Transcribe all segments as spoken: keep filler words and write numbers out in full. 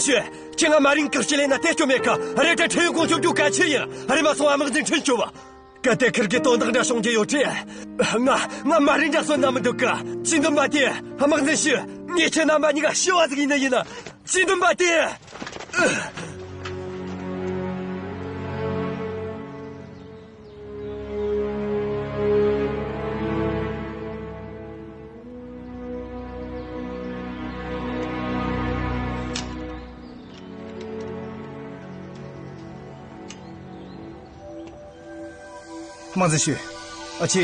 ཤི། ཁྱེད་ང་མ་རིན་གི་ལྕེ་ལེན་ན་དེ་སྐྱོ་མེད་གི། རེད་དྲ་ཁྲེན་ཡུན་གོང་ཆོ་འགྲོ་གལ་ཆེ་ཡིན། རེམ་མ་སོང་དམག་འཛིན་ཁྲིན་ཆོ་བ། གལ་ཏེ་ཁིར་གི་དོན་དག་འདྲ་བྱུང་རྒྱུ་ཡོད་ཚེ། ང་ང་མ་རིན་འདྲ་གསོན་ན་མི་འདུག་གི། ཅི་འདུན་པ་དེ་དམག་འཛིན་ཤི། ངས་ཁྱེད་རྣམ་པ་གཉིས་ཀ་ཤི་བ་ཟིག་ཡིན་ན་ཡིན། ཅི་འདུན་པ་དེ། དམག་འཛིན་ཤུ། ཨ་ཅེ།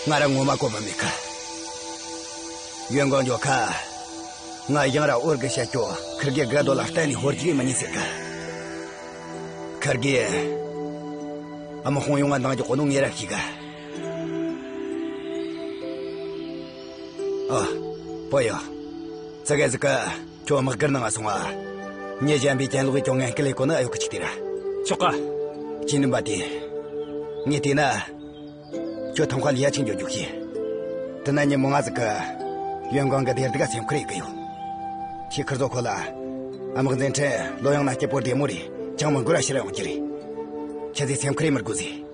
ང་ར་ངོ་མ་གོ་བ་མེད་གི། ཡོན་ཀོང་ཇོ་ཁ། ང་ཡང་ར་འོར་གི་བཤད་རྒྱུ་ཁིར་གེ་དགའ་རྡོ་ལ་གཏན་ནས་ཧོར་གྱིས་མི་ཉན་ཟེར་གི། ཁིར་གེ། ཨ་མ་ཧོང་ཡོང་ང་འདང་རྒྱུ་གོ་ནོ་ངེད་ར་ཤེས་གི། ཨ། པོ་ཡོ། ཙི་གེ་ཟིག་གི། ཁྱོད་དམག་སྒར་ནང་ང་སོང་ང་། མྱི་གཞན་པའི་གྱེན་ལོག་གིས་ཁྱོད་ངན་སྐུལ་ལས་གོ་ནི་ཨ་ཡོད་གི་ཅིག་དེ་ར། ཆོག་ག། ཅི་འདུན་པ་དེ། ངས་བལྟས་ན། ཁྱོད་ཐང་ཁ་ལ་ཡ་ཆིང་འགྱོ་རྒྱུ་ཤེས། དེ་ན་ཉིན་མོ་ང་ཟིག་གི། ཡོན་ཀོང་གི་སྡེར་སྡུག་ག་སེམས་ཁུར་ཡེ་གི་ཡོད། ཁྱེད་ཁིར་ཚོ་ཁོ་ལ། དམག་འཛིན་ཁྲིན་ལོ་ཡང་ན་སྐྱིད་པོ་བདེ་མོ་རེད། ཅང་མི་འགོར་ར་ཕྱིར་ཡོང་རྒྱུ་རེད། ཁྱེད་ཚོས་སེམས་ཁུར་ཡེ་མི་དགོས་ཟེར།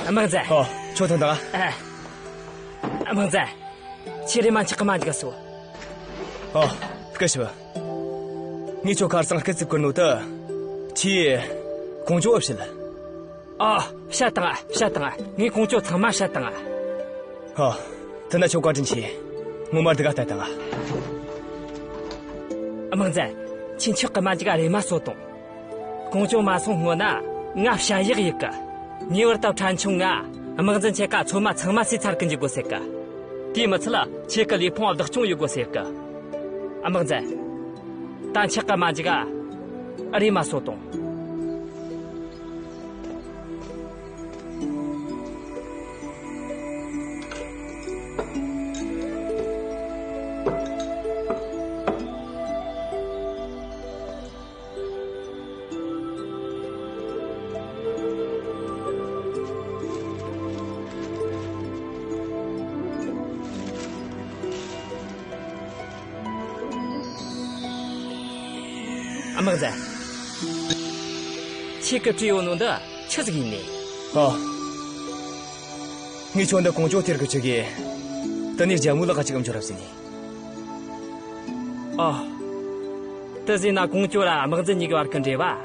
དམག་འཛིན། ཨོ། ཁྱོད་ཐོན་དང་། ཨ། དམག་འཛིན། ཁྱེད་རེམ་མ་འཁྱག་གི་མ་འཇུག་ག་སོང་། ཨོ། སྐུ་ཞབས། ངས་ཁྱོད་ཁར་སང་སྐུ་རྩིས་བསྐུར་ནོ་དེ། ཁྱེད། ཀོང་ཇོ་བ་བཤད། ཨ། བཤད་བཏང་ང་། བཤད་བཏང་ང་། ངས་ཀོང་ཇོ་ཚང་མ་བཤད་བཏང་ང་། ཨོ། དེ་ན་ཁྱོད་བཀའ་དྲིན་ཆེ། ངོ་མ་སྡུག་ག་བལྟས་བཏང་ང་། དམག་འཛིན། ཁྱེད་འཁྱག་གི་མ་འཇུག་ག་རེམ་མ་སོང་དང་། ཀོང་ཇོ་མ་སོང་སྔོན་ན་ང་བཤད་ཡག་ཡིན་གི། ངེས་པར་དུ་ཕྲན་ཆུང་ང་དམག་འཛིན་ཁྱེད་ཀ་ཚོད་མ་ཚང་མ་ཟོས་ཚར་གི་འཇུག་དགོས་ཟེར་གི། དེས་མི་ཚད་ཁྱེད་ཀྱི་ལུས་ཕུང་བདག་སྐྱོང་ཡོད་དགོས་ཟེར་གི། དམག་འཛིན། ད་འཁྱག་གི་མ་འཇུག་ག་རེམ་མ་སོང་དང་། དམག་འཛིན། ཁྱེད་ཀྱིས་བྲིས་ཡོད་ནོ་འདི་ཆི་ཟིག་ཡིན་ནི། ཨ། ངས་ཁྱོད་འདི་ཀོང་ཇོ་སྟེར་གི་བཅུག་གི། དེ་ནས་རྒྱལ་མོའི་ལག་ག་ཅིག་འབྱོར་རབས་ཟིན་ནི། ཨ། དེ་ཟིན་ན་ཀོང་ཇོ་ར་དམག་འཛིན་གཉིས་ཀྱི་བར་གྱི་འབྲེལ་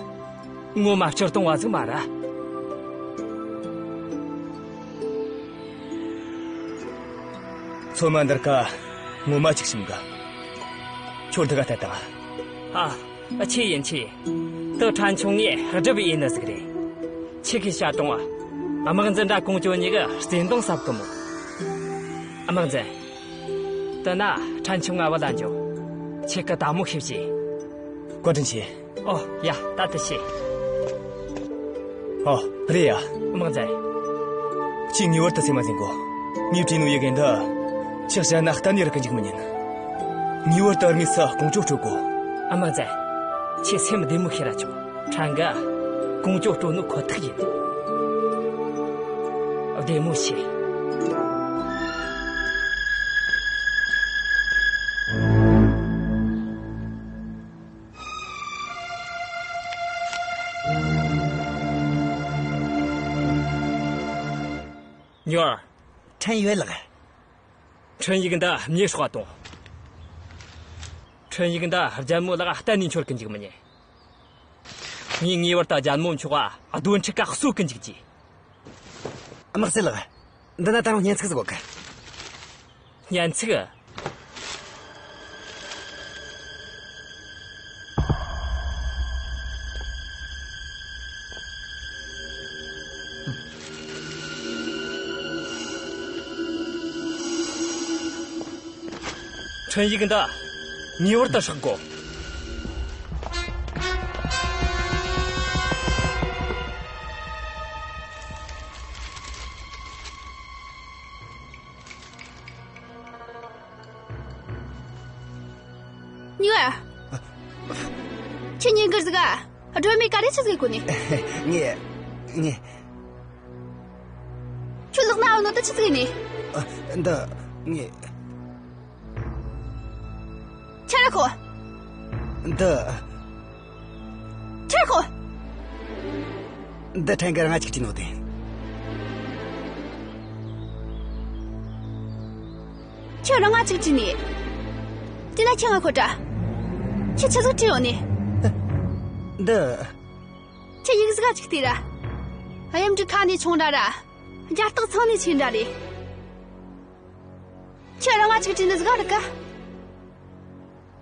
བ། ངོ་མ་སྤྱིར་བཏང་བ་ཟིག་མ་རེད། ཚོད་མ་འདིར་ཀ་ངོ་མ་ཅིག་ཞིམ་གི། ཁྱོད་འདི་ག་ལྟ་དང་། ཨ། ཨ། ཆི་ཡིན་ཆི་ཡིན། དེ་ཕྲན་ཆུང་ངས་སྒྲུབ་ཡིན་ནི་ཟིག་རེད། ཁྱེད་ཀྱིས་བཤད་དང་། དམག་འཛིན་ར་ཀོང་ཇོ་གཉིས་ཀྱི་བརྩེ་དུང་ཟབ་གི་མོ། དམག་འཛིན། དེ་ན་ཕྲན་ཆུང་ང་བུད་ལ་འགྱོ། ཁྱེད་ཀྱིས་དལ་མོ་བྱོས་བྱོས། བཀའ་དྲིན་ཆེ། ཨོ་ཡ། ད་དེ་བྱོས། ཨོ། རེད་ཡ། དམག་འཛིན། ཁྱེད་ངེས་པར་དུ་སེམས་མ་འཛིན་དགོས། ངས་བྲིས་ནོ་ཡི་གེ་འདི་ཕྱི་གཞན་ན་གཏན་ནས་རག་གི་འཇུག་མི་ཉན། ངེས་པར་དུ་དམིགས་སུ་ཀོང་ཇོ་སྤྲོད་དགོས། དམག་འཛིན། ཁྱེད་སེམས་བདེ་མོ་བྱོས་ར་ཆོག། ཕྲན་གྱིས་ཀོང་ཇོ་སྤྲོད་ནོ་ཁོ་ཐག་ཡིན། བདེ་མོ་བྱོས། ཉོར། ཕྲན་ཡོད་ལགས། འཕྲིན་ཡིག་འདི་མྱི་སྲོག་དང་། འཕྲིན་ཡིག་འདི་རྒྱལ་མོ་ལག་གཏན་ནས་འཆོར་གི་འཇུག་མི་ཉན། ངས་ངེས་པར་དུ་རྒྱལ་མོ་མཆོག་ག་རྡོ་འཁྲིག་ག་གསོད་གི་འཇུག་རྒྱུ། དམག་སྲིད་ལགས། འདི་ན་ད་རུང་སྙན་ཚིག་ཟིག་ཡོད་གི། སྙན་ཚིག། འཕྲིན་ཡིག་འདི་ངེས་པར་དུ་ཧྲག་དགོས། ཁྱོད་ཉིན་དཀར་ཟིག་ག་སྒྲོལ་མའི་ཀ་རེ་ཆི་ཟིག་གོ་ནི། ངས། ངས། ཁྱོད་ལག་ན་ཨ་ནོ་ད་ཆི་ཟིག་ནི། ཨ། འདི། ངས། ཁྱེར་ཁོ། འདི། ཁྱེར་ཁོ། འདི་ཕྲན་གིས་རང་ང་ཅིག་བྲིས་ནོ་དེ། ཁྱོད་རང་ང་ཅིག་བྲིས་ནི། དེ་ན་ཁྱོས་ང་ཁོ་དྲ། ཁྱོས་ཆི་ཟིག་བྲིས་ཡོད་ནི། འདི། ཁྱོས་ཡིག་ཟིག་ག་ཅིག་བལྟས་ར། གཡམ་གྲུ་ཁ་ནས་ཆུང་འདྲ་ར། རྒྱ་སྟག་ཚང་ནས་ཆེ་འདྲ་རེད། ཁྱོས་རང་ང་ཅིག་བྲིས་ནི་ཟིག་ག་རིག་ག་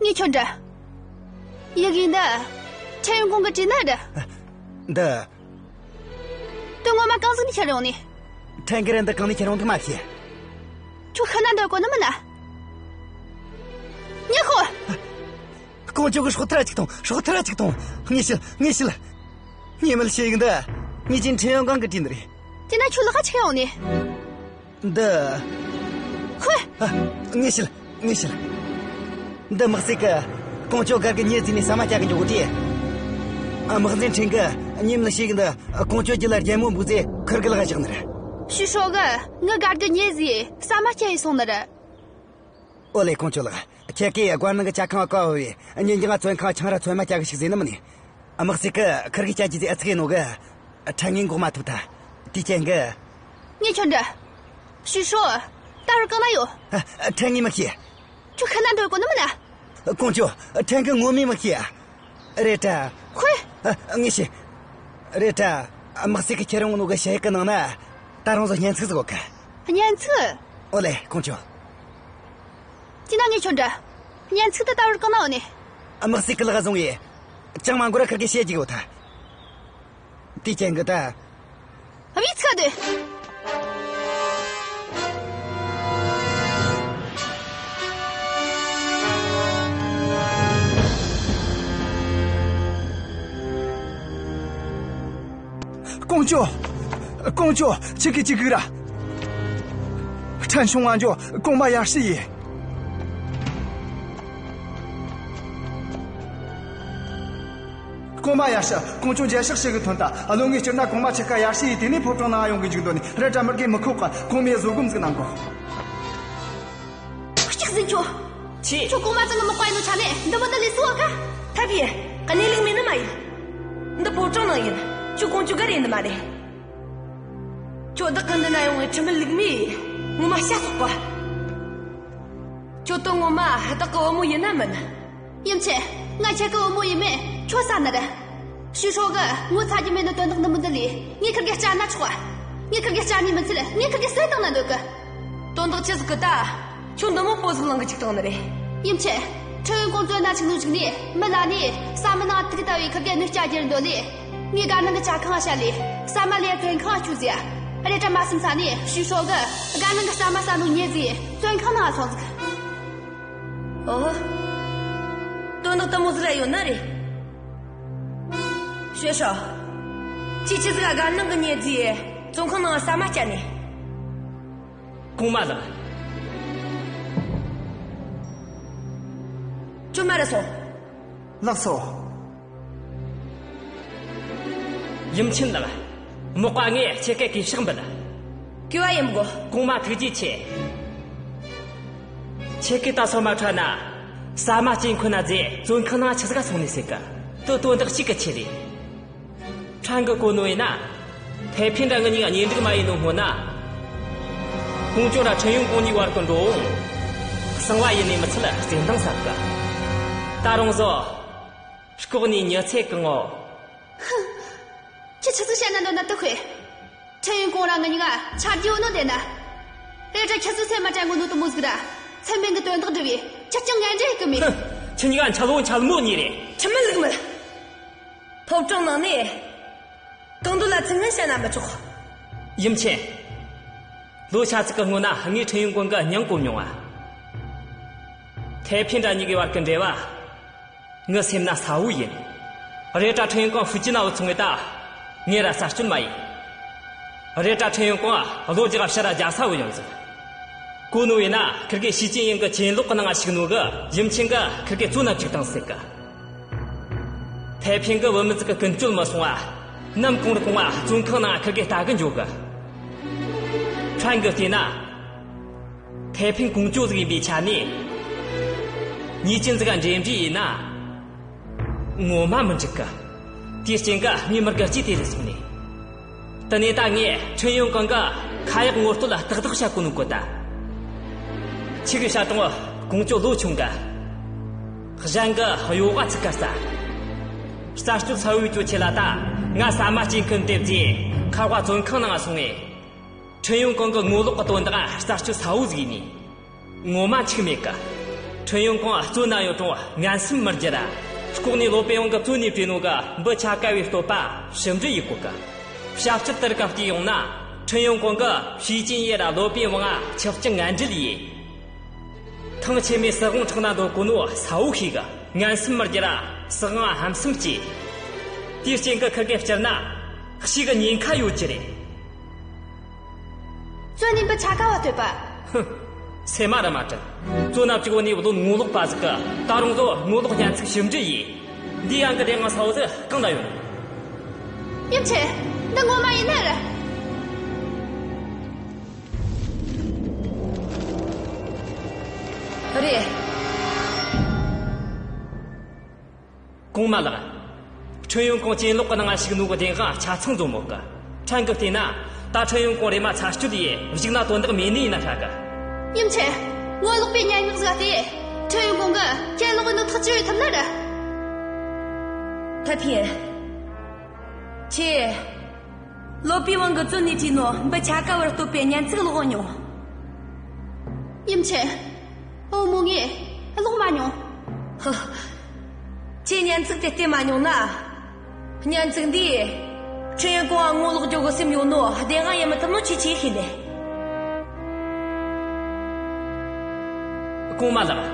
ངས་ཁྱོད་འདྲ། ཡི་གེ་འདི། ཁྲེན་ཡོན་ཀོང་གིས་བྲིས་ནི་རེད། འདི། དོན་ངོ་མ་གང་ཟིག་ནས་ཁྱེར་ཡོང་ནི། ཕྲན་གིས་ར་འདི་གང་ནས་ཁྱེར་ཡོང་འདུག་མ་ཤེས། ཁྱོད་ཤི་ན་འདོད་གོ་ནི་མིན་ན། མྱི་ཤོག་ཀོང་ཇོ་གིས་སྲོག་ཐར་ར་ཅིག་ཐོངས། སྲོག་ཐར་ར་ཅིག་ཐོངས། ངས་བཤད། ངས་བཤད། ངས་མི་ལ་བཤད་ཡིག་འདི། ངས་ཅིན་ཁྲེན་ཡོན་ཀོང་གིས་བྲིས་ནི་རེད། དེ་ན་ཁྱོད་ལག་ག་ཆི་ཡོང་ནི། འདི། ཧོ། ཨ། ངས་བཤད། ངས་བཤད། འདི་དམག་སྲིད་ཀྱིས་ཀོང་ཇོ་སྒར་གི་མྱི་བརྫིས་ནས་ཟ་མ་སྐྱེལ་གི་འཇུག་གོ་དུས། ཨ། དམག་འཛིན་ཁྲེན་གིས་ཉིམ་ལ་ཞིག་འདི་ཀོང་ཇོ་རྒྱུད་ལ་རྒྱལ་མོ་འབུལ་ཟེ་ཁུར་གི་ལག་བཞག་ནི་རེད། ཞུ་ཧྲོ་གིས་ངའི་སྒར་གི་མྱི་བརྫིས་ཟ་མ་སྐྱེལ་ཡེ་སོང་ནི་རེད། ཨོ་ལེ་ཀོང་ཇོ་ལགས། ཁྱེད་ཀྱིས་སྒར་ནང་གི་ཇ་ཁང་བཀག་བས་ཉིན་རྒྱང་ཚོན་ཁང་ཆང་ར་ཚོད་མ་སྐྱེལ་གི་ཞིག་ཟེར་ནི་མིན་ནི། དམག་སྲིད་ཀྱིས་ཁུར་གི་སྐྱེལ་རྒྱུ་དེ་ཨེ་ཚུགས་ཡེ་ནོ་གི། ཕྲན་ངས་འགོག་མ་ཐུབ་ཐལ། དེའི་རྐྱེན་གྱིས། ངས་ཁྱོད་འདྲི། ཞུས་ཧྲོ། ད་བར་གང་ན་ཡོད། ཨ། ཕྲན་ངས་མི་ཤེས། ཁྱོད་ཤི་ན་འདོད་གོ་ནི་མིན་ན། ཀོང་ཇོ། ཕྲན་གྱིས་ངོ་མས་མི་ཤེས། རེད་དྲ། ཧོས། ཨ། ངས་ཤེས། རེད་དྲ། དམག་སྲིད་ཀྱིས་ཁྱེར་ཡོང་ནོ་གི་ཞལ་ཡིག་གི་ནང་ན། ད་རུང་བཟོ་སྙན་ཚིག་ཟིག་ཡོད་གི། སྙན་ཚིག་ཨོ་ལེ་ཀོང་ཇོ། དེ་ན་ངས་ཁྱོད་འདྲི། སྙན་ཚིག་དེ་ད་བར་གང་ན་ཡོད་ནི། དམག་སྲིད་ཀྱི་ལག་བཟུང་ཡེ། ཅང་མ་འགོར་ར་ཁུར་གིས་བཤད་རྒྱུ་ཡོད་ཐལ། དེའི་རྐྱེན་གྱིས་ད། བི་ཚ་དེ། ཀོང་ཇོ། ཀོང་ཇོ། ཁྱེད་ཀྱིས་ཅི་གིས་ར། ཕྲན་ཆུང་བ་འཇོ་གོང་མ་ཡར་ཞུ་ཡེ། གོང་མ་ཡར་ཞུ། ཀོང་ཇོ་མཇལ་ཕྱག་བྱེད་གི་ཐོན་ཐལ། བློན་ངས་སྤྱིར་ན་གོང་མ་ཁྱེད་ཀ་ཡར་ཞུ་ཡེ་དེ་ནས་ཕོ་བྲང་ནང་ཡོང་གི་འཇུག་འདོད་ནི་རེད་དྲ། མི་དགེ་མི་ཁོག་ག་གོང་མས་བཟོད་སྒོམ་ཟིག་གནང་གོ། སྐྱག་ཟིན་ཁྱོད། ཆི། ཁྱོད་གོང་མ་ཚང་གི་མི་དཔའ་ཡིན་ནོ་ཆ་ནས་འདི་མོ་འདི་ལས་སུ་བ་ཀ། ཐབས་ཡེ། གནས་ལུགས་མེད་ནི་མ་ཡིན། འདི་ཕོ་བྲང་ནང་ཡིན། ཁྱོད་ཀོང་ཇོ་སྒར་ཡིན་ནི་མ་རེད། ཁྱོད་བདག་གི་འདི་ན་ཡོང་བའི་ཁྲིམས་མེད་ལུགས་མེད། ངོ་མ་ཤ་སོག་པ། ཁྱོད་དོན་ངོ་མ་བདག་གི་བུ་མོ་ཡིན་ན་མིན། ཡུམ་ཆེན། ང་ཁྱེད་ཀྱི་བུ་མོ་ཡིན་མིན་ཁྱོད་གསལ་ནི་རེད། ཞུས་ཧྲོ་གིས་ངོ་ཚ་རྒྱུ་མེད་ནི་དོན་དག་འདི་མོ་འདི་ལས་ངས་ཁུར་གེ་བསྐྱལ་ན་ཆོག་ག། ངས་ཁུར་གེ་བསྐྱལ་ནི་མི་ཚད་ངས་ཁུར་གེ་བསད་བཏང་ན་འདོད་གི། དོན་དག་ཆི་ཟིག་གི་ད། ཁྱོད་འདི་མོ་བོ་ཟིག་ལངས་གི་ཅིག་བཏང་ནི་རེད། ཡུམ་ཆེན། ཁྲེན་ཡོན་ཀོང་བཙོན་ན་བཅུག་ནོའི་གཞུག་ནས་མི་ལ་ནས་ཟ་མི་ནང་དུག་ལྟ་བུའི་ཁུར་གེ་གནོད་སྐྱེལ་རྒྱུར་འདོད་ལས། ངས་སྒར་ནང་གི་ཇ་ཁང་ང་བཤད་ལས་ཟ་མ་ལས་བཙོན་ཁང་ང་བསྐྱོད་ཟེར། རེད་དྲ་མ་བསམ་ས་ནས་ཞུས་ཧྲོ་གིས་སྒར་ནང་གི་ཟ་མ་ཟ་ནོ་ཉོས་ཟེར་བཙོན་ཁང་ནང་ང་སོང་ཟིག། ཨོ། དོན་དག་དེ་མོ་ཟིག་ར་ཡོད་ནི་རེད། ཞུས་ཧྲོ། ཁྱོས་ཆི་ཟིག་ག་སྒར་ནང་གི་མྱི་བརྫིས་བཙོན་ཁང་ནང་ཟ་མ་བསྐྱལ་ནི། གོང་མ་ལགས། ཁྱོད་མར་ར་སོང་། ལགས་སོ། ཡུམ་ཆེན་ལགས། མག་པ་ངས་ཁྱེད་ཀ་གུས་ཕྱག་འབུལ། གུས་པ་ཡིན་དགོ། གོང་མ་ཐུགས་རྗེ་ཆེ། ཁྱེད་ཀྱིས་ད་སོ་མ་ཁྲ་ན། ཟ་མ་སྐྱེལ་འཁོན་ན་རྗེས་བཙོན་ཁང་ནང་ཆི་ཟིག་ག་སོང་ནི་ཟེར་གི། དེ་དོན་དག་གཅིག་གི་ཆེད་རེད། ཕྲན་གྱིས་གོ་ནོ་ཡིན་ན། ཐའེ་ཕིན་ར་ངེད་གཉིས་གཉེན་སྒྲིག་མ་ཡེ་ནོ་སྔོན་ན། ཀོང་ཇོ་ར་ཁྲེན་ཡོན་ཀོང་གཉིས་བར་གྱི་འགྲོ་འོང་། གསང་བ་ཡེ་ནས་མི་ཚད་བརྩེ་འདང་ཟབ་གི། ད་རུང་བཟོ། ལྐོག་ནས་མྱི་ཚེ་གང་ངོ་། ཧུམ། ཁྱོས་ཆི་ཟིག་བཤད་ན་འདོད་ན་དེ་ཤོད། ཁྲེན་ཡོན་ཀོང་ར་ངེད་གཉིས་ཀ་ཆ་རྒྱུས་ཡོད་ནོ་བདེན་ན། རེད་དྲ་ཁྱེད་ཚོས་སེམས་མ་དྲན་གོ་ནོ་དེ་མོ་ཟིག་ར། ཚུལ་མིན་གི་དོན་དག་སྒྲུབ་བས་ཁྱེད་ཀྱང་ངན་འབྲེལ་ཡེ་གི་མེད། ཧུམ། ཁྱེད་གཉིས་ཀ་འཆལ་བོ་འཆལ་མོ་གཉིས་རེད། ཁྲིམས་མེད་ལུགས་མེད། ཕོ་བྲང་ནང་ནས་གང་འདོད་ལ་ཚིག་ངན་བཤད་ན་མི་ཆོག། ཡུམ་ཆེན། ལོ་ཆ་ཙིག་གི་སྔོན་ན་ངས་ཁྲེན་ཡོན་ཀོང་གི་མྱིང་གོ་མྱོང་ང་། ཐའེ་ཕིན་ར་གཉིས་ཀའི་བར་གྱི་འབྲེལ་བ། ངའི་སེམས་ན་གསལ་བོ་ཡིན། རེད་དྲ་ཁྲེན་ཡོན་ཀོང་ཧྥུ་ཅན་ན་བུད་སོང་བས་ད། ངས་ར་རྩད་གཅོད་མ་ཡེ། རེད་དྲ་ཁྲེན་ཡོན་ཀོང་ལོ་བརྒྱ་ཕྱིར་ར་རྒྱལ་ས་བུད་ཡོང་ཟིག། གོ་ནོ་ཡིན་ན་ཁུར་གེ་ཞུས་ཅིན་ཡིན་གི་གྱེན་ལོག་གི་ནང་ང་ཞུགས་ནོ་གི་ཡུམ་ཆེན་གིས་ཁུར་གེ་བཙོན་ན་བཅུག་བཏང་ཟེར་གི། ཐའེ་ཕིང་གི་བུད་མེད་ཟིག་གི་ཀུན་སྤྱོད་མི་སྲུང་བ། ནམ་གུང་རུ་གུང་བ་བཙོན་ཁང་ནང་ཁུར་གེ་ལྟ་གི་འཇོག་གི། ཕྲན་གི་བལྟས་ན། ཐའེ་ཕིང་ཀོང་ཇོ་ཟིག་ཡིན་པའི་ཆ་ནས། ཉེས་ཅན་ཟིག་ག་འབྲེལ་འདྲིས་ཡིན་ན། ངོ་མ་མི་འགྲིག་གི། དེའི་རྐྱེན་གི་ངས་མི་དགའ་ཅིག་དེ་རུ་སོང་ནས། དེ་ནས་ད་ངས་ཁྲིན་ཡོན་ཀོང་གི་ཁ་ཡག་ངོ་སྟོད་ལ་ཏག་ཏག་བཤད་གོ་ནོ་གོ་ད། ཁྱེད་གི་བཤད་གྲོང་ཀོང་ཇོ་ལོ་ཆུང་གི། གཞན་གི་གཡོ་ག་ཚིག་ག་ས། རྩད་གཅོད་ས་བོའི་གྱོད་ཆེ་ལ་ད། ང་ཟ་མ་སྐྱེ་མཁན་དེ་བརྗེ་མཁར་བ་བཙོན་ཁང་ནང་སོང་ངས། ཁྲིན་ཡོན་ཀོང་གི་ངོ་ལོག་གི་དོན་དག་རྩད་གཅོད་ས་བོ་ཟིག་ཡིན་ནི། ངོ་མ་འཆུག་མེད་གི། ཁྲིན་ཡོན་ཀོང་བཙོན་ན་ཡོད་རུང་ངན་སེམས་མི་འགྱུར་ར། ལྐོག་ནས་ལོ་པིན་ཝང་གི་བཙོན་ནས་བྲོས་ནོ་གི་འབུ་ཆ་ག་བའི་བསྟོད་པ་ཞིབ་འབྲི་ཡེ་གོ་གི། བྱ་སྤྱོད་དེར་ག་བལྟས་ཡོང་ན། ཁྲིན་ཡོན་ཀོང་གི་ཞུས་ཅིན་ཡེ་ར་ལོ་པིན་ཝང་ང་ཆིབས་བསྒྱུར་ངན་འབྲེལ་ཡེ། ཐང་ཆེན་མོའི་སྲིད་དབང་འཕྲོག་ན་འདོད་གོ་ནོ་ས་བོ་ཤེས་གི། ངན་སེམས་མི་འགྱུར་ར་སྲིད་དབང་ཧམ་སེམས་སྐྱེས། དེའི་རྐྱེན་གི་ཁུར་གེ་བསྐྱུར་ན་ཤེས་གི་ཉེན་ཁ་ཡོད་ཀྱི་རེད། བཙོན་ནས་འབུ་ཆ་ག་བ་བསྟོད་པ། ཧུ། སེམས་མ་ར་མ་དྲན། བཙོན་ན་བཅུག་བོ་ནས་བློན་ངོ་ལོག་པ་ཟིག་གི་ད་རུང་ཟོ་ངོ་ལོག་སྙན་ཚིག་ཞིབ་འབྲི་ཡེ། འདི་ཡང་གི་དེ་ང་ས་བོ་ཟིག་གང་ལ་ཡོད། ཡུམ་ཆེན། འདི་ངོ་མ་ཡིན་ནི་རེད། རེད། གོང་མ་ལགས། ཁྲིན་ཡོན་ཀོང་གྱེན་ལོག་གི་ནང་ང་ཞུགས་ནོ་གི་བདེན་དཔང་ཆ་ཚང་འཛོམས་མོད་གི། ཕྲན་གི་བལྟས་ན། ད་ཁྲིན་ཡོན་ཀོང་རེམ་མ་ཚར་གཅོད་ཡེ་བཞུགས་ན་དོན་དག་མེད་ནི་ཡིན་ན་ཧྲ་གི། ཡུམ་ཆེན། ངོ་ལོག་པའི་སྙན་ངག་ཟིག་དེ། ཁྲིན་ཡོན་ཀོང་གི་གྱེན་ལོག་གི་ནོ་ཐག་ཆོད་ཡེ་ཐུབ་ནི་རེད། ཐའེ་ཕིང་། ཁྱེད། ལོ་པིན་ཝང་གི་བཙོན་ནས་བྲོས་ནོ་འབུ་ཆ་ག་བར་བསྟོད་པའི་སྙན་ཚིག་ཀློག་མྱོང་། ཡུམ་ཆེན། འོ་མོ། ངས་ཀློག་མ་མྱོང་། ཧ། ཁྱེད་སྙན་ཚིག་དེ་བལྟས་མ་མྱོང་ན། སྙན་ཚིག་འདིས་ཁྲིན་ཡོན་ཀོང་ང་ངོ་ལོག་རྒྱུ་གི་སེམས་ཡོད་ནོ་བདེན་དཔང་ཡེ་མི་ཐུབ་ནོ་ཁྱེད་ཆོས་ཤེས་ནས། གོང་མ་ལགས།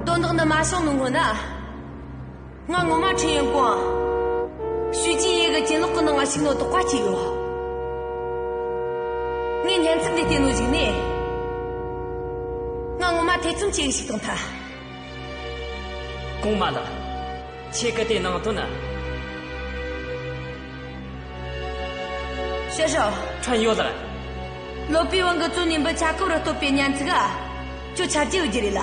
དོན་དག་འདི་མ་བྱུང་ནོ་སྔོན་ན། ང་ངོ་མ་ཁྲིན་ཡོན་ཀོང་ཞུས་ཅིན་ཡེ་གི་གྱེན་ལོག་གི་ནང་ང་ཞུགས་ནོ་དོགས་པ་སྐྱེས་ཡོད། ངས་སྙན་ཚིག་འདི་བལྟས་ནོ་གཞུག་ནས། ང་ངོ་མ་ཐེ་ཚོམ་སྐྱེ་གི་ཞིག་བཏང་ཐལ། གོང་མ་ལགས། ཁྱེད་ཀྱི་དེ་ནང་དོན་ནི། ཤོད་ཤོད། ཕྲན་ཡོད་ལགས། ལོ་པིན་ཝང་གི་བཙོན་ནས་འབུ་ཆ་ག་བར་བསྟོད་པའི་སྙན་ཚིག་ག་ཁྱོད་ཆ་རྒྱུས་ཡོད་རྒྱུ་རེད་ལ།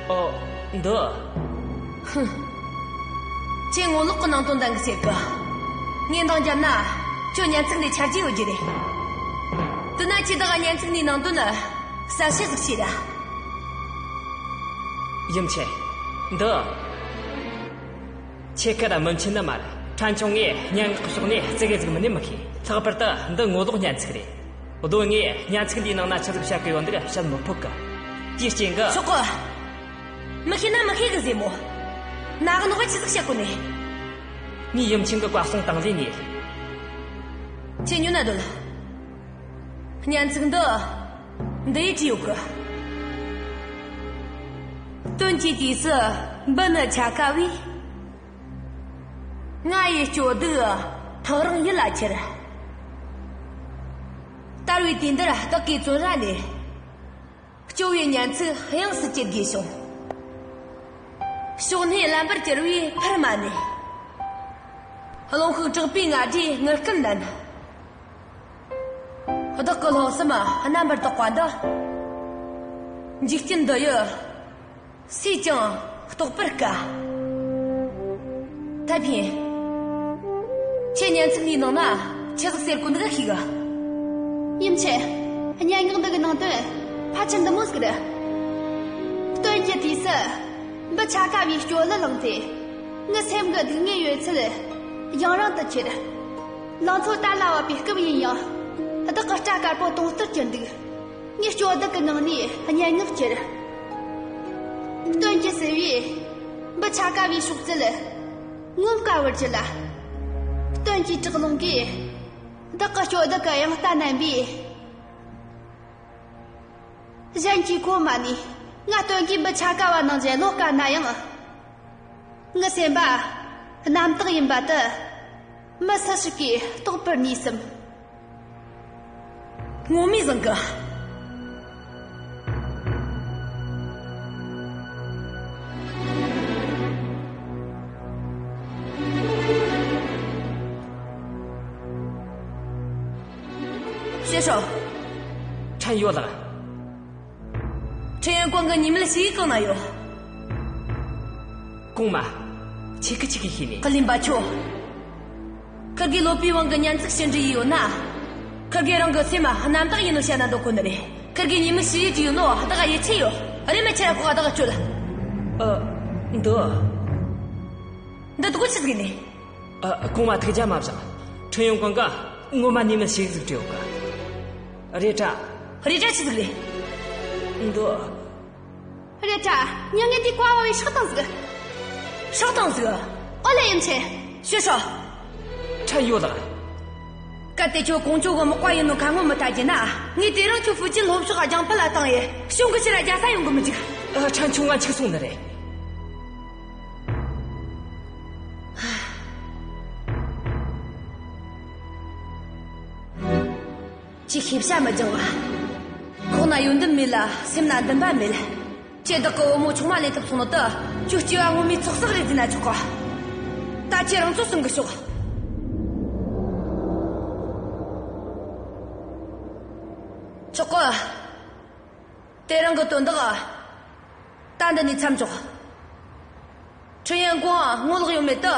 ཨོ། འདི། ཧུམ། ཁྱེད་ངོ་ལོག་གི་ནང་དོན་འདང་གི་ཟེར་གི། ངས་འདང་བརྒྱབ་ན་ཁྱོད་སྙན་ཚིག་འདི་ཆ་རྒྱུས་ཡོད་རྒྱུ་རེད། དེ་ན་ཁྱེད་བདག་ག་སྙན་ཚིག་འདིའི་ནང་དོན་ནི་གསལ་བཤད་ཟིག་བྱོས་ར། ཡུམ་ཆེན། འདི། ཁྱེད་ཀ་ར་མི་མཁྱེན་ནི་མ་རེད། ཕྲན་ཆུང་ངས་སྙན་ངག་གི་ཕྱོགས་ནས་ཙི་གེ་ཟིག་མིན་ནི་མི་ཤེས། ལྷག་པར་དུ་འདི་ངོ་ལོག་སྙན་ཚིག་རེད། གདོད་ནས་སྙན་ཚིག་འདིའི་ནང་ན་ཆི་ཟིག་བཤད་གི་ཡོད་འདུག་བཤད་མི་ཕོད་གི། དེའི་རྐྱེན་གི། ཆོག་གི། མི་ཤེས་ན་མི་ཤེས་གི་ཟེར་མོ། ནག་ནོག་གི་ཆི་ཟིག་བཤད་གོ་ནི། ངས་ཡུམ་ཆེན་གི་བཀའ་གསུང་དང་ལེན་ཡེད། ཁྱེད་ཉོན་ན་སྡོད། སྙན་ཚིག་འདི། འདི་ཡི་བྲིས་ཡོད་གི། སྟོན་གྱི་དུས་སུ་འབུ་ནི་ཆ་ག་བས། ང་ཡི་སྐྱོ་སྡུག་ཐག་རིང་ཡུལ་ལ་ཁྱེར། དར་བའི་དུས་འདིར་བདག་གིས་བཙོན་ར་ནས། སྐྱོ་བའི་སྙན་ཚིག་དབྱངས་སུ་གྱེར་དགོས་བྱུང་། ཕྱོགས་སྣེའི་ལམ་བར་གྱུར་པའི་ཕུར་མ་ནས། རླུང་ཤུགས་དྲག་པོས་ང་སྒྲའི་ངུ་སྐད་ནན། བདག་གི་ལྷག་བསམ་རྣམ་པར་དག་པ་འདི། འཇིག་རྟེན་འདི་ཡི། སུས་ཀྱང་རྟོགས་པར་དཀའ། ཐའེ་ཕིན། ཁྱེད་སྙན་ཚིག་འདིའི་ནང་ན་ཆི་ཟིག་ཟེར་གོ་འདུག་ག་ཤེས་གི། ཡུམ་ཆེན། སྙན་ངག་འདི་གི་ནང་དོན་ཕལ་ཆེར་འདི་མོ་ཟིག་རེད། སྟོན་གྱི་དུས་སུ་འབུ་ཆ་ག་བའི་སྐྱོ་གླུ་བླངས་ཏེ། ངའི་སེམས་ཀྱི་སྡུག་བསྔལ་ཡོད་ཚད་ཡང་རང་དུ་ཁྱེར། ལང་ཚོ་དར་ལ་བབས་པའི་སྐབས་ཡིན་ཡང་། བདག་གི་སྐྲ་དཀར་པོ་དུང་ལྟར་གྱུར་འདུག་ངས་སྐྱོ་སྡུག་གི་ངང་ནས་སྙན་ངག་གྱེར། སྟོན་གྱི་ཟེར་བས་འབུ་ཆ་ག་བའི་གཤོག་རྩལ་ངོམས་དཀའ་བར་གྱུར་ལ། སྟོན་གྱི་དྲག་རླུང་གིས་བདག་གི་སྐྱོ་སྡུག་གི་དབྱངས་རྟ་མནན་པས། གཞན་གྱིས་གོ་མ་ནུས། ང་སྟོན་གྱིས་འབུ་ཆ་ག་བ་ནང་བཞིན་བློ་དཀར་ན་ཡང་། ངའི་སེམས་པ་རྣམ་དག་ཡིན་པ་དེ། མི་སུ་ཞིག་གིས་རྟོགས་པར་ནུས་སམ། ངོ་མས་བཟང་གི། ཤོག་ཕྲན་ཡོད་ལགས། ཁྲེན་ཡོན་ཀོང་གི་ཉེས་མེད་ཞུ་ཡིག་གང་ན་ཡོད། གོང་མ། ཁྱེད་ཀྱིས་ཆི་གི་ཤེས་ནི། ཀུ་ལིན་པ་ཁྱོ། ཁིར་གེ་ལོ་པི་ཝང་གི་ཉན་ཚིག་ཕྱིར་འབྲི་ཡི་ཡོད་ན། ཁིར་གེ་རང་གི་སེམས་མ་རྣམ་དག་ཡིན་ནོ་བཤད་ན་འདོད་གོ་ནི་རེད། ཁིར་གེ་ཉེས་མེད་ཞུ་ཡིག་བྲིས་ཡོད་ནོ་བདག་ག་ཡིད་ཆེས་ཡོད། རེམ་མ་ཁྱེར་ར་ཁོ་བདག་ག་སྤྲོད་ལ། ཨ། འདི། འདི་དགོ་ཆི་ཟིག་ནི། ཨ། གོང་མ་ཐུགས་རྒྱལ་མ་བཞེངས། ཁྲེན་ཡོན་ཀོང་ག་ངོ་མ་ཉེས་མེད་ཞུ་ཡིག་ཟིག་བྲིས་ཡོད་གི། རེད་དྲ། རེད་དྲ་ཆི་ཟིག་རེད། འདི། རེད་དྲ། མྱི་ངན་དེ་བཀའ་ཕབ་བས་སྲེག་བཏང་ཟིག་སྲེག་བཏང་ཟིག་ཨོ་ལེ་ཡུམ་ཆེན། ཤོད་ཤོག་ཕྲན་ཡོད་ལགས། གལ་ཏེ་ཁྱོད་ཀོང་ཇོ་གི་མག་པ་ཡིན་ནོ་ཁ་ངོ་མི་ལྟ་རྒྱུ་ན། ངས་དེ་རིང་ཁྱོད་ཧྥུ་ཅན་ལྷོ་ཕྱོགས་རྒྱང་ཕུད་ལ་བཏང་ཡེ་གཞུང་གི་ཕྱིར་རྒྱལ་ས་ཡོང་གི་མི་འཇུག་ཨ། ཕྲན་ཆུང་ང་འཆུག་སོང་ནི་རེད། ཁྱོས་ཤེས་བྱ་མི་སྦྱང་བ། ཁོག་ན་ཡོན་ཏན་མེད་ལ་སེམས་ན་འདུན་པ་མེད། ཁྱོས་བདག་གི་བུ་མོ་ཆུང་མ་ལེན་ཐུབ་སོང་ནོ་དེ་ཁྱོད་སྐྱེ་བ་སྔོན་མའི་ཚོགས་བསགས་རེད་ཟེར་ན་ཆོག་གི། ད་ཁྱོས་རང་ཚོད་ཟིན་གི་ཤོག་ཆོག་གི། དེ་རིང་གི་དོན་དག་ད་འདི་ནས་མཚམས་འཇོག་ཁྲེན་ཡོན་ཀོང་ངོ་ལོག་ཡོད་མེད་དེ་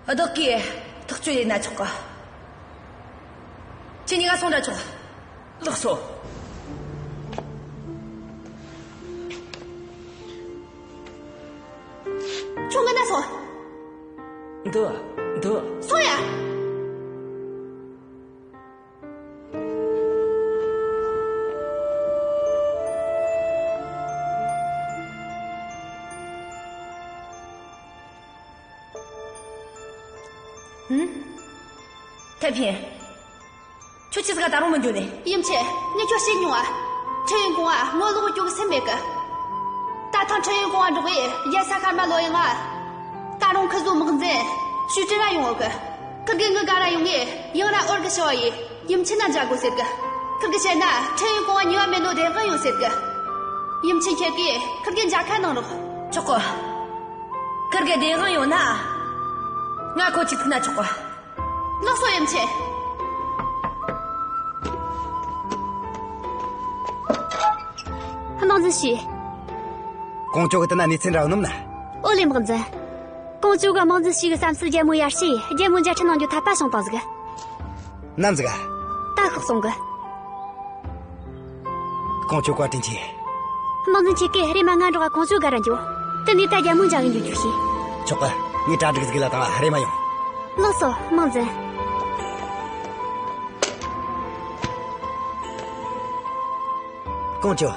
བདག་གིས་ཐག་གཅོད་ཡེད་ན་ཆོག་གི། ཁྱེད་གཉིས་ཀ་སོང་ར་ཆོག་ལགས་སོ། ཁྱོད་ངི་ན་སོང་། འདི། འདི། སོང་ཡ། ཧུམ། ཐེ་ཕིན། ཁྱོད་ཆི་ཟིག་ག་ད་རུང་མི་འགྱོ་ནི། ཡུམ་ཆེ། ངས་ཁྱོད་བཤད་མྱོང་ང་། ཁྲེན་ཡོན་ཀོང་ང་ངོ་ལོག་གི་སྐྱོ་གི་སེམས་མེད་གི། ད་ཐེངས་ཁྲེན་ཡོན་ཀོང་ང་འགྲོགས་ཡེ་རྒྱལ་ས་ཤར་མ་ལོག་ཡེ་ང་། ད་རུང་ཁི་ཟོ་དམག་འཛིན་ཞུས་ཀྲིན་ར་ཡོང་ཡོད་གི། ཁིར་གེ་ངི་ག་ར་ཡོང་ངེ་ཡང་ར་འོར་གི་ཞུ་བ་ཡེ། ཡུམ་ཆེན་ན་མཇལ་དགོས་ཟེར་གི། ཁིར་གིས་བཤད་ན་ཁྲེན་ཡོན་ཀོང་ང་ཉེས་པ་མེད་ནོ་བདེན་དཔང་ཡོད་ཟེར་གི། ཡུམ་ཆེན་ཁྱེད་ཀྱིས་ཁིར་གེ་མཇལ་ཁ་གནང་རོགས། ཆོག་གི། ཁིར་གེ་བདེན་དཔང་ཡོད་ན། ང་ཁོ་གཅིག་ཐུག་ན་ཆོག་གི། ལགས་སོ་ཡུམ་ཆེན། དམག་འཛིན་ཞུས། ཀོང་ཇོ་གི་དེ་ན་གནས་ཚུལ་འདྲ་བོ་ནམ་ན། ཨོ་ལེ་དམག་འཛིན། ཀོང་ཇོ་གི་དམག་འཛིན་ཞུས་གི་བསམ་སྲིད་རྒྱལ་མོ་ཡར་ཞུས། རྒྱལ་མོ་མཇལ་འཕྲད་གནང་རྒྱུ་འཐད་པ་བྱུང་བཏང་ཟིག་ནམ་ཟིག་ད་ཤོག་སོང་གི། ཀོང་ཇོ་བཀའ་དྲིན་ཆེ། དམག་འཛིན་ཁྱེད་ཀྱིས་རེམ་མ་ང་འགྲོགས་ཀོང་ཇོ་ག་ར་འགྱོ། དེ་ནས་ད་རྒྱལ་མོ་མཇལ་གི་འགྱོ་རྒྱུ་བྱོས། ཆོག་གི། ངས་གྲ་སྒྲིག་ཟིག་ལ་བཏང་། རེམ་མ་ཡོང་། ལགས་སོ་དམག་འཛིན། ཀོང་ཇོ།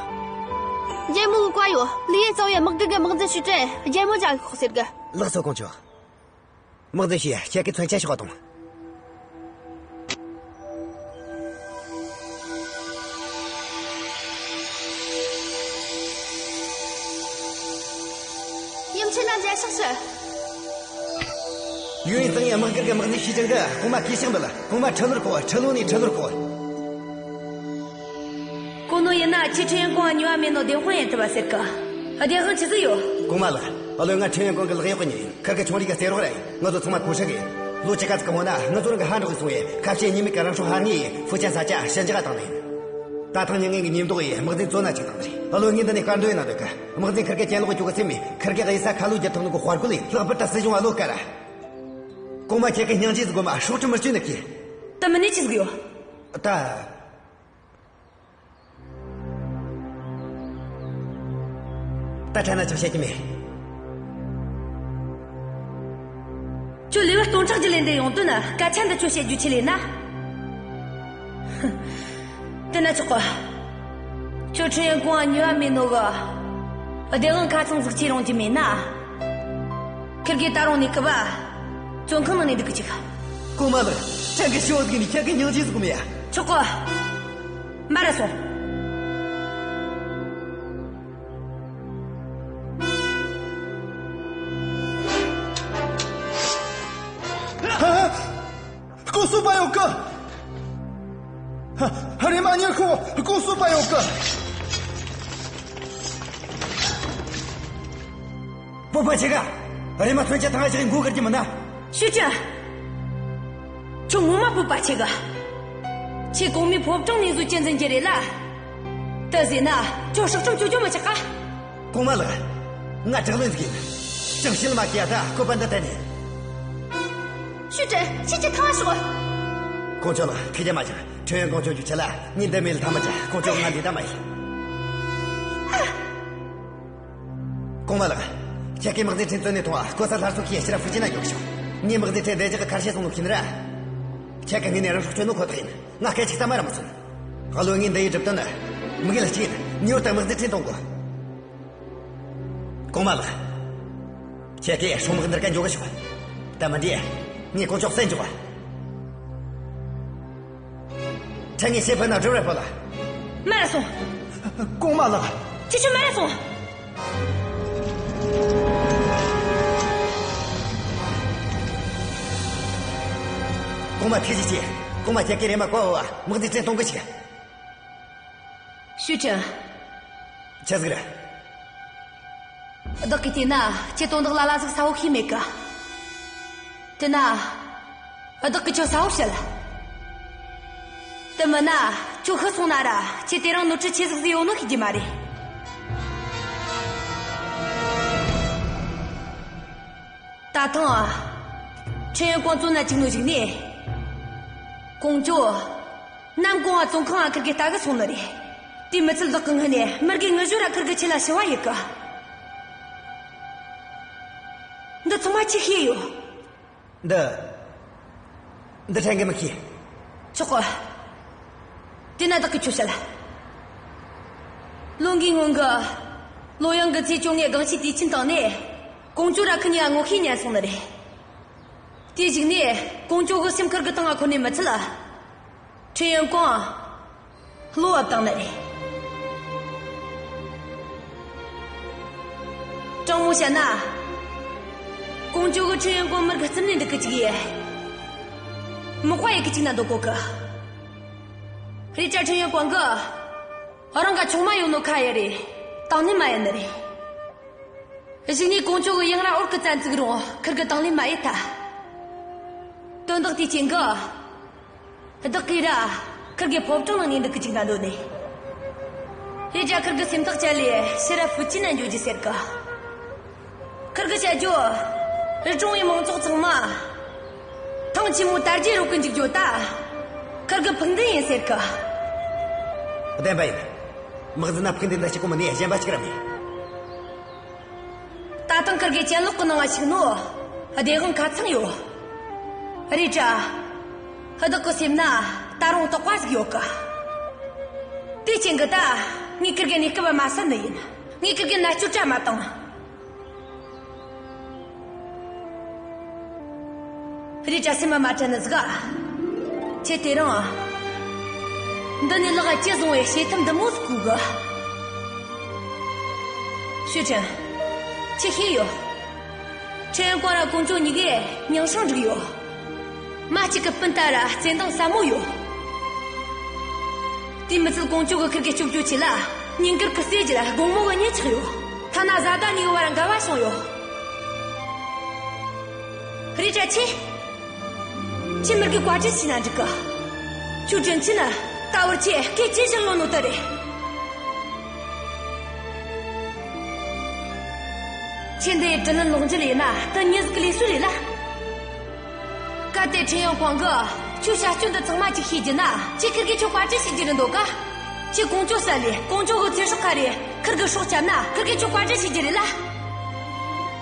རྒྱལ་མོ་གི་བཀའ་ཡོད། ལི་ཡེ་རྩ་བའི་དམག་སྒར་གི་དམག་འཛིན་ཞུས་ཀྲིན་རྒྱལ་མོ་མཇལ་གི་ཤོག་ཟེར་གི། ལགས་སོ་ཀོང་ཇོ། དམག་འཛིན་ཞུས། ཁྱེད་ཀྱིས་མཚོན་ཆ་ཕྱོགས་གཏོང་། ཡུམ་ཆེན་ན་མཇལ་ཕྱག་ཞུ། ཡུན་ཙང་ཡི་དམག་སྒར་གི་དམག་འཛིན་ཞུས་ཀྲིན་གིས་གོང་མ་གུས་ཕྱག་འབུལ། གོང་མ་ཁྲི་ལོར་བཀོད། ཁྲི་ལོ་ནས་ཁྲི་ལོར་བཀོད། གོ་ནོ་ཡིན་ན་ཁྱེད་ཁྲེན་ཡོན་ཀོང་ང་ཉེས་པ་མེད་ནོ་བདེན་དཔང་ཡེད་ཐུབ་པ་ཟེར་གི། བདེན་དཔང་ཆི་ཟིག་ཡོད། གོང་མ་ལགས། ཨ་ལོ་ང་ཁྲེན་ཡོན་ཀོང་གི་ལག་གཡོག་གི་མྱི་ཡིན། ཁིར་གེ་ཆུང་རིང་གི་རྩེད་རོགས་ར་ཡིན། ང་ཚོ་ཚང་མ་ཁོ་ཧྲག་གི་ཡིན། ལོ་བཅུ་ཁ་ཙམ་གི་སྔོན་ན་ང་ཚོ་རང་གི་ཕ་འགྲོགས་གི་སོང་ཡེ་ཁ་ཆེ་ཉེས་མེད་གི་རང་སྲོག་ཕར་ངེས་ཡེ་ཧྥུ་ཅན་ས་ཆ་ཞི་འཇགས་བཏང་ནི་ཡིན། ད་ཐེངས་མྱི་ངན་གི་ཉེས་འདོགས་ཡེ་དམག་འཛིན་བཙོན་ན་བཅུག་བཏང་ནི་རེད། ཨ་ལོ་ངས་འདི་ནས་བཀའ་འདྲི་ཡེ་ན་འདོད་གི། དམག་འཛིན་ཁིར་གེ་གྱེན་ལོག་གི་སྐྱོ་གི་སེམས་མེད། ཁིར་གེ་གཡུལ་ས་ཁ་ལོ་བསྒྱུར་ཐུབ་ནོ་གི་དཔའ་རྒོད་ཡིན། ལྷག་པར་དུ་སྲིད་གཞུང་ང་བློ་དཀར་ར། གོང་མ་ཁྱེད་ཀྱིས་སྙིང་རྗེ་ཟིག་གོ་མ། སྲོག་ཁྲིམས་མི་གཅོད་ནི་གི། ད་མིན་ནི་ཆི་ཟིག་ཡོད། ད། ད་ཐ་ན་ཅང་བཤད་ཀྱི་མེད། ཁྱོད་ལེ་བར་སྟོང་ཕྲག་བརྒྱུད་ལས་འདི་ཡོང་དོན་ན་སྐད་ཆ་འདི་ཁྱོད་བཤད་རྒྱུ་ཆི་ལས་ན། དེ་ན་ཆོག་གི། ཁྱོད་ཁྲེན་ཡོན་ཀོང་ང་ཉེས་པ་མེད་ནོ་གི། བདེན་དཔང་ཁ་ཚང་ཟིག་ཁྱེར་ཡོང་རྒྱུ་མེད་ན། ཁིར་གེ་ད་རུང་ནས་གི་བ། བཙོན་ཁང་ནང་ནས་འདུག་གི་ཆུག། གོང་མ་ལགས། ཁྱེད་ཀྱི་ཞུ་བ་ཟིག་ནས་ཁྱེད་ཀྱི་སྙིང་རྗེ་ཟིག་གོ་མེད་ཡ། ཆོག་གི། མར་ར་སོང་། ཧ། ལྐོག་གསོད་པ་ཡོད་གི། ཧ། རེམ་མ་ཉེར་ཁོ་ལྐོག་གསོད་པ་ཡོད་གི། སྤོབས་པ་ཆེ་ག། རེམ་མ་མཚོན་ཆ་ཐང་ང་བཞག་གི་མགོ་སྒུར་རྒྱུ་མིན་ན། ཞུས་ཀྲིན། ཁྱོད་ངོ་མ་སྤོབས་པ་ཆེ་གི། ཁྱེད་གོང་མའི་ཕོ་བྲང་ནས་བཟོ་ཅན་འཛིན་གྱི་རེད་ལ། དེ་ཟེར་ན་ཁྱོད་སྲོག་ཁྲིམས་གཅོད་རྒྱུ་མི་ཆག་ག་གོང་མ་ལགས། ང་དྲག་རློན་ཟིག་ཡིན། ཅང་ཤེས་མ་ཤེས་ད་བཀོད་པ་འདི་གཏན་ནས། ཞུ་ཀྲིན། ཁྱེད་ཀྱི་ཐང་ཤོག་ཀོང་ཇོ་ལགས། ཐུགས་རྒྱལ་མ་ཆེ། ཁྲེན་ཡོན་ཀོང་ཇོ་རྒྱུ་ཆེ་ལ་ཉིན་འདི་མེད་ལ་ཐ་མ་ཅི་ཀོང་ཇོ་ང་འདི་ད་མ་ཡིན། གོང་མ་ལགས། ཁྱེད་ཀྱིས་དམག་སྡེ་ཁྲིན་བཙོན་ནས་ཐོངས་གོ་ས་སླར་གསོ་གིས་ཕྱིར་ར་ཧྥུ་ཅན་ན་འཇོག་ཤོག་ངས་དམག་སྡེ་ཁྲིན་བདེ་འཇགས་ཀྱི་ཁར་བཤད་སོང་ནོ་ཤེས་ནི་ར། ཁྱེད་ཀྱི་ངོས་ནས་རང་སྲོག་གཅོད་ནོ་ཁོ་ཐག་ཡིན། ང་སྐད་ཅིག་ཙམ་མ་ར་མི་གསོན། བློན་ངས་འདི་ཡི་སྒྲུབ་དོན་ནི། དམིགས་ཡུལ་གཅིག་ཡིན། ངེས་པར་དུ་དམག་སྡེ་ཁྲིན་གཏོང་དགོས། གོང་མ་ལགས། ཁྱེད་ཀྱིས་སྲུང་དམག་འདི་ར་འཇོག་གི་ཤོག་ད་མི་འདི། ངས་ཀོང་ཇོ་བསད་འཇོག་ག་ཁྲེན་ངས་ཕྱིར་ཕུད་ན་སྒྲུབ་ར་ཕུད་ལ། མ་ར་སོང་། གོང་མ་ལགས། ཁྱེད་ཆོ་མ་ར་སོང་། གོང་མ་ཐུགས་རྗེ་ཆེ། གོང་མ་ཁྱེད་ཀྱིས་རེམ་མ་བཀའ་ཕོབས་བ་དམག་སྡེ་ཁྲིན་གཏོང་གི་ཆུགས། ཞུ་ཀྲིན། ཆི་ཟིག་རེད། བདག་གིས་བལྟས་ན་ཁྱེད་དོན་དག་ལ་ལ་ཟིག་གསལ་བོ་ཤེས་མེད་གི། དེ་ན། བདག་གིས་ཁྱོད་གསལ་བོ་བཤད། དེ་མིན་ན་ཁྱོད་ཤི་སོང་ན་ར་ཁྱེད་དེ་རིང་ནོར་འཁྲུལ་ཆེ་ཟིག་ཟིག་ཡོད་ནོ་ཤེས་རྒྱུ་མ་རེད། ད་ཐེངས་ཁྲེན་ཡོན་ཀོང་བཙོན་ན་བཅུག་ནོ་གཞུག་ནས། ཀོང་ཇོ། ནམ་གོང་བ་བཙོན་ཁང་ང་ཁིར་གེ་ལྟ་གི་སོང་ནི་རེད། དེ་མི་ཚད་བདག་གི་སྔུན་ནས་མི་རྒས་ངུ་ཞོ་ར་ཁིར་གེ་ཆེད་ལ་ཞུ་བ་ཡེད་གི། འདི་ཚང་མ་ཁྱོས་ཤེས་ཡོད། འདི། འདི་ཁྲེན་གིས་མི་ཤེས། ཆོག་གི། དེ་ན་བདག་གིས་ཁྱོད་བཤད། ལོ་འགའི་སྔོན་གི། ལོ་ཡང་གི་ཚེས་བཅོ་ལྔའི་དགོང་ཕྱི་དུས་ཆེན་སྟེང་ནས། ཀོང་ཇོ་ར་ཁི་གཉིས་ཀ་ངོ་ཤེས་ཉན་སོང་ནི་རེད། དེའི་གཞུག་ནས་ཀོང་ཇོ་གི་སེམས་ཁིར་གི་ཐང་ང་འཁོར་ནི་མི་ཚད། ཁྲེན་ཡོན་ཀོང་བློ་བབས་བཏང་ནི་རེད། དྲང་མོ་བཤད་ན། ཀོང་ཇོ་གིས་ཁྲེན་ཡོན་ཀོང་མི་རྒས་རྩིབ་ནས་འདུག་གི་བཅུག་ཡེ། མག་པ་ཡེད་གི་བཅུག་ན་འདོད་གོ་གི། རེད་དྲ་ཁྲེན་ཡོན་ཀོང་གིས་རང་ག་ཆུང་མ་ཡོད་ནོ་ཁ་ཡེ་རེ་དང་ལེན་མ་ཡེད་ནི་རེད། གཞུག་ནས་ཀོང་ཇོ་གིས་ཡང་ར་འོར་གི་བཙན་བཙུགས་རུང་ཁིར་གིས་དང་ལེན་མ་ཡེད་ཐལ། དོན་དག་དེའི་རྐྱེན་གིས། བདག་གིས་ར་ཁིར་གེ་ཕོ་བྲང་ནང་ནས་འདུག་གི་བཅུག་ན་འདོད་ནས། རེད་དྲ་ཁིར་གི་སེམས་ཐག་བཅད་ལེ་ཕྱིར་ར་ཧྥུ་ཅན་ན་འགྱོ་རྒྱུ་ཟེར་གི། ཁིར་གིས་བཤད་རྒྱུ། རི་གྲོང་བའི་མང་ཚོགས་ཚང་མ། ཐང་ཆེན་མོ་དར་རྒྱས་རོལ་གི་འཇུག་རྒྱུ་ད། ཁིར་གི་ཕུགས་འདུན་ཡིན་ཟེར་གི། བདེན་པ་ཡིན། དམག་འཛིན་ན་ཕུགས་འདུན་ད་གཅིག་གོ་མིན་ནས་གཞན་པ་གཅིག་ར་མེད། ད་ཐེངས་ཁིར་གེ་གྱེན་ལོག་གི་ནང་ང་ཞུགས་ནོ། བདེན་དཔང་ཁ་ཚང་ཡོད། རེད་དྲ། བདག་གི་སེམས་ན་ད་རུང་དོགས་པ་ཟིག་ཡོད་གི། དེའི་རྐྱེན་གིས་ད། ངས་ཁིར་གེ་གནས་སྐབས་མ་བསད་ནི་ཡིན། ངས་ཁིར་གེ་མནར་གཅོད་ར་མ་བཏང་། རེད་དྲ་སེམས་མ་མ་དྲན་ནི་ཟིག་ག་ཁྱེད་དེ་རིང་། འདི་ནས་ལག་ཅི་བཟུང་བའི་བྱེད་ཐབས་འདི་མོ་ཟིག་དགོས་གི། ཞུ་ཀྲིན། ཁྱོས་ཤེས་ཡོད། ཁྲེན་ཡོན་ཀོང་ར་ཀོང་ཇོ་གཉིས་ཀས་མིང་སྲིང་བསྒྲིགས་ཡོད། མ་གཅིག་གི་སྤུན་ཟླ་ར་བརྩེ་འདང་ཟབ་མོ་ཡོད། དེ་མི་ཚད་ཀོང་ཇོ་གིས་ཁིར་གེ་སྐྱོབ་རྒྱུའི་ཆེད་ལ་ཉིན་དཀར་གི་རྩེ་རྒྱུ་ར་དགོང་མོ་གི་གཉིད་ཆག་ཡོད། ཐ་ན་བཟའ་ཟླ་གཉིས་ཀྱི་བར་འགལ་བ་བྱུང་ཡོད། རེད་དྲ་ཁྱེད། ཁྱེད་མི་རྒས་བཀའ་དྲིན་ཆེ་ན་འགྲིག་གི། ཁྱོད་དྲིན་ཆེན་ནི་ད་བར་ཁྱེད་སྐད་ཅི་བཞག་ལོ་ནོ་དེ་རེད། ཁྱེད་འདི་ཡི་དྲིན་ལན་ལོག་འཇལ་ཡིན་ན་ད་མྱི་ཟིག་གི་ལས་སྲོལ་རེད་ལ། གལ་ཏེ་ཁྲེན་ཡོན་ཀོང་གིས་ཁྱོད་བྱ་སྤྱོད་འདི་ཚང་མ་ཅིག་ཤེས་རྒྱུ་ན། ཁྱེད་ཁིར་གིས་ཁྱོད་བཀའ་དྲིན་ཤེས་རྒྱུ་རེད་འདོད་ག་ཁྱེད་ཀོང་ཇོ་བསད་ལེ་ཀོང་ཇོ་གི་ཚེ་སྲོག་ཁ་རེ་ཁིར་གི་སྲོག་བསྐྱབས་ན་ཁིར་གིས་ཁྱོད་བཀའ་དྲིན་ཤེས་རྒྱུ་རེད་ལ།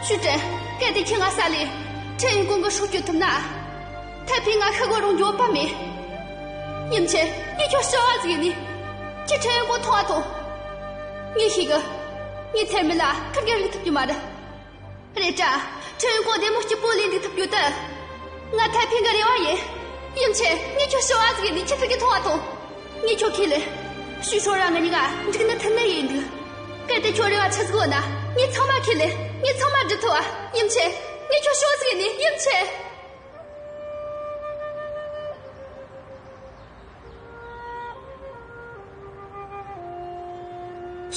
ཞུ་ཀྲིན། གལ་ཏེ་ཁྱེད་ང་བསད་ལེ་ཁྲེན་ཡོན་ཀོང་གི་སྲོག་གཅོད་ཐུབ་ན། ཐའེ་ཕིན་ང་ཤི་དགོས་རུང་འགྱོད་པ་མེད། ཡུམ་ཆེན། ངས་ཁྱོད་ཞུ་བ་ཟིག་ཡིན་ནི། ཁྱེད་ཁྲེན་ཡོན་ཀོང་ཐོངས་ང་ཐོངས། ངས་ཤེས་གི། ངས་ཚེར་མེད་ལ་ཁིར་གེ་རིག་ཐུབ་རྒྱུ་མ་རེད། རེད་དྲ། ཁྲེན་ཡོན་ཀོང་བདེ་མོ་སྐྱིད་པོ་ལས་འདུག་ཐུབ་རྒྱུ་དེ། ང་ཐའེ་ཕིན་གི་རེ་བ་ཡིན། ཡུམ་ཆེན། ངས་ཁྱོད་ཞུ་བ་ཟིག་ཡིན་ནི། ཁྱེད་ཁིར་གེ་ཐོངས་ང་ཐོངས། ངས་ཁྱོད་ཁས་ལེན། ཞུས་ཧྲོ་ར་ང་གཉིས་ཀ་འགྲིག་ནི་ཐུག་ནི་ཡིན་འདུག་གལ་ཏེ་ཁྱོད་རེ་བ་ཆི་ཟིག་ཡོད་ན་ངས་ཚང་མ་ཁས་ལེན། ངས་ཚང་མ་འགྲུབ་ཐུབ་བ། ཡུམ་ཆེན། ངས་ཁྱོད་ཞུ་བ་ཟིག་ཡིན་ནི། ཡུམ་ཆེན།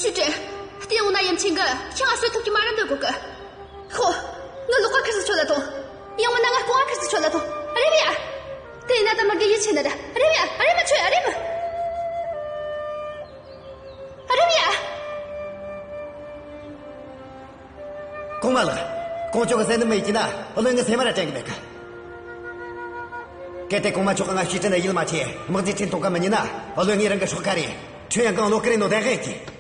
ཞུ་ཀྲིན། བལྟས་འོང་ན་ཡུམ་ཆེན་གིས་ཁྱེད་ང་གསོད་ཐུབ་ཀྱི་མ་རེད་འདོད་གོ་གི། ཧོ། ངའི་ལག་པ་ཁིར་ཟིག་ཁྱོད་ལ་ཐོངས། ཡང་མིན་ན་ངའི་རྐང་བ་ཁིར་ཟིག་ཁྱོད་ལ་ཐོངས། རེམ་མ་ཡ། དེ་ན་ད་མི་དགེ་ཡིད་ཆེས་ནི་རེད། རེམ་ཡ། རེམ་མ་ཆོད་ཡ། རེམ། རེམ་ཡ། གོང་མ་ལགས། ཀོང་ཇོ་གིས་བསད་ནི་མེད་ཀྱི་ན་བློན་ངའི་སེམས་མ་ར་དྲན་གི་མེད་གི། གལ་ཏེ་གོང་མ་མཆོག་གིས་ང་ཤི་ཁྲིད་ནས་ཡིད་མ་ཆེས། དམག་རྫས་ཁྲིམས་གཏོང་གི་མི་ཉན་ན། བློན་ངས་རང་གི་སྲོག་ཁ་རེད། ཁྲིན་ཡོན་ཀོང་བློ་ཁུར་ཡིན་ནོ་གདན་འདྲེན་གྱིས།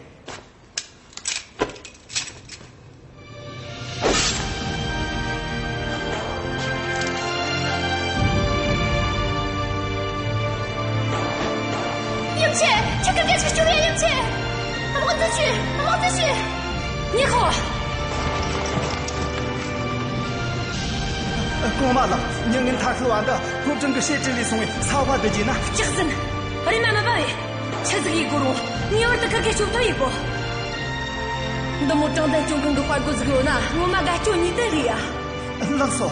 ཡུམ་ཆེན། ཁྱོད་ཀྱིས་སྐད་ཆ་སྐྱོ་བས། ཡུམ་ཆེན། དམག་འཛིན་ཞུས། དམག་འཛིན་ཞུས། ཉི་ཧོ། གོང་མ་ལགས། མྱི་ངན་ཐ་ཤལ་བ་འདི་ཕོ་བྲང་གི་བཤད་ཁྲིད་ལས་སོང་བའི་ས་བ་འདི་བརྗེས་ན། སྐྱག་ཟན། རེམ་མ་མི་འབབ་བས། ཆི་ཟིག་ཡེད་དགོས་རུང་ངེས་པར་དུ་ཁུར་གེ་སྐྱོབ་ཐབས་ཡེད་དགོས། འདི་མོ་དྲང་བདེན་སྐྱོང་མཁན་གི་དཔའ་རྒོད་ཟིག་ཡོད་ན་ངོ་མ་དགའ་སྐྱོ་གཉིས་ལྡན་རེད་ཡ། ལགས་སོ།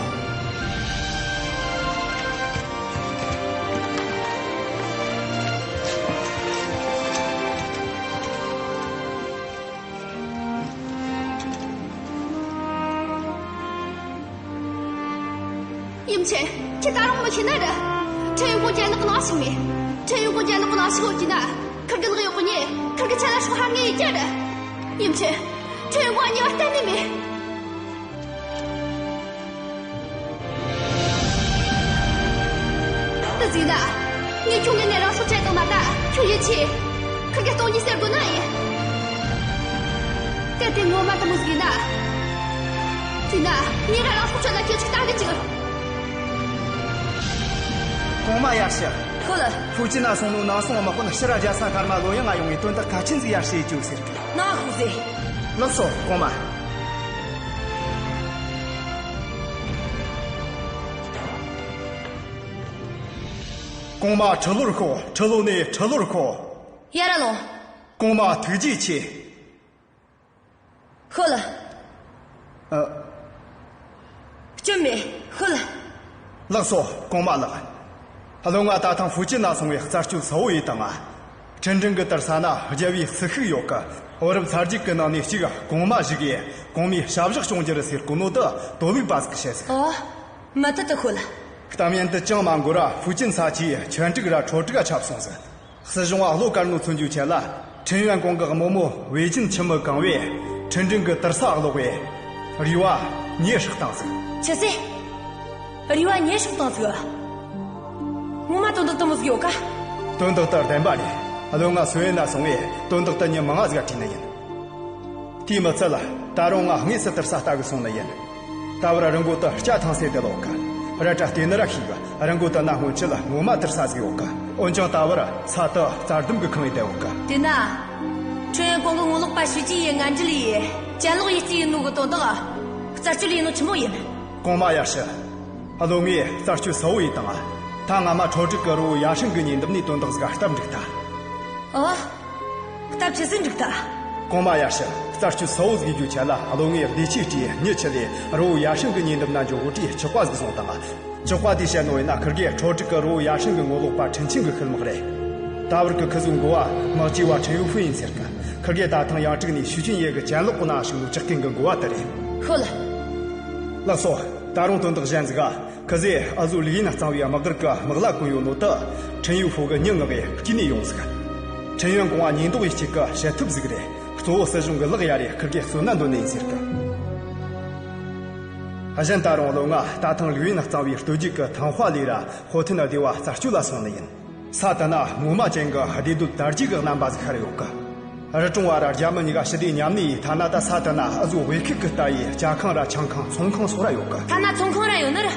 ཡུམ་ཆེན། ཁྱེད་ད་རུང་མི་ཤེས་ནི་རེད། ཁྲིན་ཡོན་ཀོང་གྱེན་ལོག་གི་ནང་ཞུགས་མེད། ཁྲིན་ཡོན་ཀོང་གྱེན་ལོག་གི་ནང་ཞུགས་ཡོད་ཀྱི་ན། ཁུར་གི་ལག་ཡོད་གི་ཉེ། ཁུར་གི་ཆེད་ལ་སྲོག་ཧ་ངེས་ཡེད་རྒྱུ་རེད། ཡུམ་ཆེན། ཁྲིན་ཡོན་ཀོང་ཉེས་པ་གཏན་ནས་མེད། དེ་ཟིག་ན། ངས་ཁྱོད་ངའི་ནས་རང་སྲོག་བཅད་བཏང་ན་ད་ཁྱོད་ཡིད་ཆེས། ཁུར་གེ་སྟོང་ཉིད་ཟེར་དགོས་ནི་ཡིན། གལ་ཏེ་ངོ་མ་དེ་མོ་ཟིག་ཡིན་ན། དེ་ན་ངས་ར་རང་སྲོག་གཅོད་ན་ཁྱོད་ཅིག་ལྟ་གི་ཅིག། གོང་མ་ཡར་ཞུ། ཤོད་ལ། ཧྥུའུ་ཅན་ན་སོང་ནོ་ནང་སོང་དམག་དཔོན་ཕྱི་ར་རྒྱལ་ས་ཀརྨ་ལོ་ཡང་ང་ཡོང་བའི་དོན་དག་གལ་ཆེན་ཟིག་ཡར་ཞུ་རྒྱུ་ཟེར་གི། ནང་ཤོག་ཟེར། ལགས་སོ། གོང་མ། གོང་མ་ཁྲི་ལོར་ཤོག། ཁྲི་ལོ་ནས་ཁྲི་ལོར་ཤོག། ཡར་ར་ལོངས། གོང་མ་ཐུགས་རྗེ་ཆེ། ཤོད་ལ། ཨ། སྐྱོན་མེད། ཤོད་ལ། ལགས་སོ། གོང་མ་ལགས། བློན་ང་ད་ཐེངས་ཧྥུའུ་ཅན་ན་སོང་བའི་རྩད་གཅོད་གསལ་བོ་ཡེད་བཏང་ང་། ཁྲིན་ཀྲིན་གི་དུར་ས་ན་རྒྱལ་བའི་སྲི་ཤུགས་ཡོད་གི། བུ་རབས་ཚ་རྒྱུད་གི་ནང་ནས་གཅིག་གོང་མ་བཞུགས་ཡས། གོང་མའི་བྱ་བཞག་སྐྱོང་རྒྱུ་རེད་ཟེར་གོ་ནོ་དེ་དོ་ལུགས་པ་ཟིག་བཤད་ཟིག། ཨོ། མུ་མཐུད་དུ་ཤོད་ལ། གཏམ་ཡན་དུ་ཅང་མ་འགོར་ར་ཧྥུའུ་ཅན་ས་ཆའི་ཆོས་འབྲུག་ར་ཁྲོ་དྲུག་ག་ཁྱབ་སོང་ཟིག། སྲིད་གཞུང་བ་བློ་དཀར་ནོ་མཚོན་རྒྱུའི་ཆེད་ལ། ཁྲིན་ཡོན་ཀོང་གི་རྨོ་མོ་ཝེ་ཅིན་ཆི་མོ་གང་བས་ཁྲིན་ཀྲིན་གི་དུར་ས་སློག་བས། རུས་པ་མེར་སྲེག་བཏང་ཟིག། ཆི་ཟེར། རུས་པ་མེར་སྲེག་བཏང་ཟིག། ངོ་མ་དོན་དག་དེ་མོ་ཟིག་ཡོད་ཀ། དོན་དག་དེ་བདེན་པ་རེད། བློན་ང་སུའེ་ན་སོང་བས་དོན་དག་དེ་མྱི་མང་ང་ཟིག་ག་དྲིས་ནི་ཡིན། དེས་མི་ཚད་ལ་ད་རུང་ང་དངོས་སུ་དུར་ས་ལྟ་གི་སོང་ནི་ཡིན། ད་བར་རི་མགོ་དེ་སྐྱ་ཐང་སེ་དེ་ལོག་གི། རལ་གྲི་བལྟས་ནི་ར་ཤེས་གི། རི་མགོ་དེ་ན་སྔོན་ཆད་ལ་ངོ་མ་དུར་ས་ཟིག་ཡོད་གི། འོན་ཀྱང་ད་བར་ས་དེ་རྩྭ་ལྡུམ་གིས་ཁེངས་ཡེ་བསྡད་ཡོད་གི། དེས་ན། ཁྲིན་ཡོན་ཀོང་གི་ངོ་ལོག་པ་ཞུས་ཅིན་ཡེ་ངན་འབྲེལ་ཡས་གྱེན་ལོག་ཡེ་རྩིས་ཡིན་ནོ་གི་དོན་དག་རྩད་གཅོད་ལས་ནོ་ཆི་མོ་ཡིན། གོང་མ་ཡར་ཞུ། བློན་ངས་རྩད་གཅོད་གསལ་བོ་ཡེད་བཏང་ང་། ད་ང་མ་ཁྲོ་དྲུག་གི་རི་བོ་ཡ་ཧྲིན་གི་ཉེ་འདབས་ནས་དོན་དག་ཟིག་ག་སྟབས་འགྲིག་ཐལ། ཨོ། སྟབས་ཆི་ཟིག་འགྲིག་ཐལ། གོང་མ་ཡར་ཞུ། རྩད་གཅོད་གསལ་བོ་ཟིག་ཡེད་རྒྱུའི་ཆེད་ལ་བློན་ངས་བདེ་ཆེན་སྤྲེའུ་མྱི་ཁྲིད་ལས་རི་བོ་ཡ་ཧྲིན་གི་ཉེ་འདབས་ན་འགྱོ་དགོས་དྲིས་ཆག་པ་ཟིག་བཟུང་བཏང་ང་། ཆག་པ་དེས་བཤད་ནོ་ཡིན་ན་ཁིར་གེ་ཁྲོ་དྲུག་གི་རི་བོ་ཡ་ཧྲིན་གི་ངོ་ལོག་པ་ཁྲིན་ཆིན་གི་ཤུལ་དམག་རེད། ད་བར་གི་ཁི་ཚོའི་འགོ་བ་དམག་སྤྱི་བ་ཁྲིན་ཡུ་ཧྥུན་ཡིན་ཟེར་གི། ཁིར་གེ་ད་ཐེངས་ཡང་ཀྲིག་ནས་ཞུས་ཅིན་ཡེ་གི་གྱེན་ལོག་གི་ནང་ཞུགས་ནོ་ཇག་རྐུན་གི་འགོ་བ་དེ་རེད། ཤོད་ལ། ལགས་སོ། ད་རུང་དོན་དག་གཞན་ཟིག་ག། ཁི་ཟོས་འུ་ཟོ་ལིའུ་ཡིན་གཙང་བོའི་དམག་སྒར་གི་དམག་ལྭ་གོན་ཡོད་ནོ་དེ་ཁྲིན་ཡུ་ཧྥུ་གི་མྱི་མངགས་གི་དཀྱིལ་ནས་ཡོང་ཟིག། ཁྲིན་ཡོན་ཀོང་ང་ཉེས་འདོགས་ཡེ་རྒྱུ་གི་བྱེད་ཐབས་ཟིག་རེད། གཙོ་བོ་སྲིད་གཞུང་གི་ལག་ཡ་རེ་ཁིར་གེ་གསོད་ན་འདོད་ནི་ཡིན་ཟེར་གི། གཞན་ད་རུང་བློན་ང་ད་ཐེངས་ལིའུ་ཡིན་གཙང་བོའི་སྟོད་རྒྱུད་གི་ཐང་ཧྭ་ལི་ར་ཧོ་ཐན་སྡེ་བ་རྩད་གཅོད་ལ་སོང་ནི་ཡིན། ས་དེ་ན་མུ་མ་ཅན་གྱི་སྡེ་སྡོད་དར་རྒྱས་ཀྱི་རྣམ་པ་ཟིག་ཤར་ཡོད་གི། རི་གྲོང་བ་ར་རྒྱ་མི་གཉིས་ཀ་ཞི་བདེ་མཉམ་གནས་ཡིས་ཐ་ན་ད་ས་དེ་ན་འུ་ཟོ་བོད་ཁུལ་གྱི་ལྟ་ཡི་ཇ་ཁང་ར་ཆང་ཁང་ཚོང་ཁང་སོགས་ར་ཡོད་གི། ཐ་ན་ཚོང་ཁང་ར་ཡོད་ནི་ར།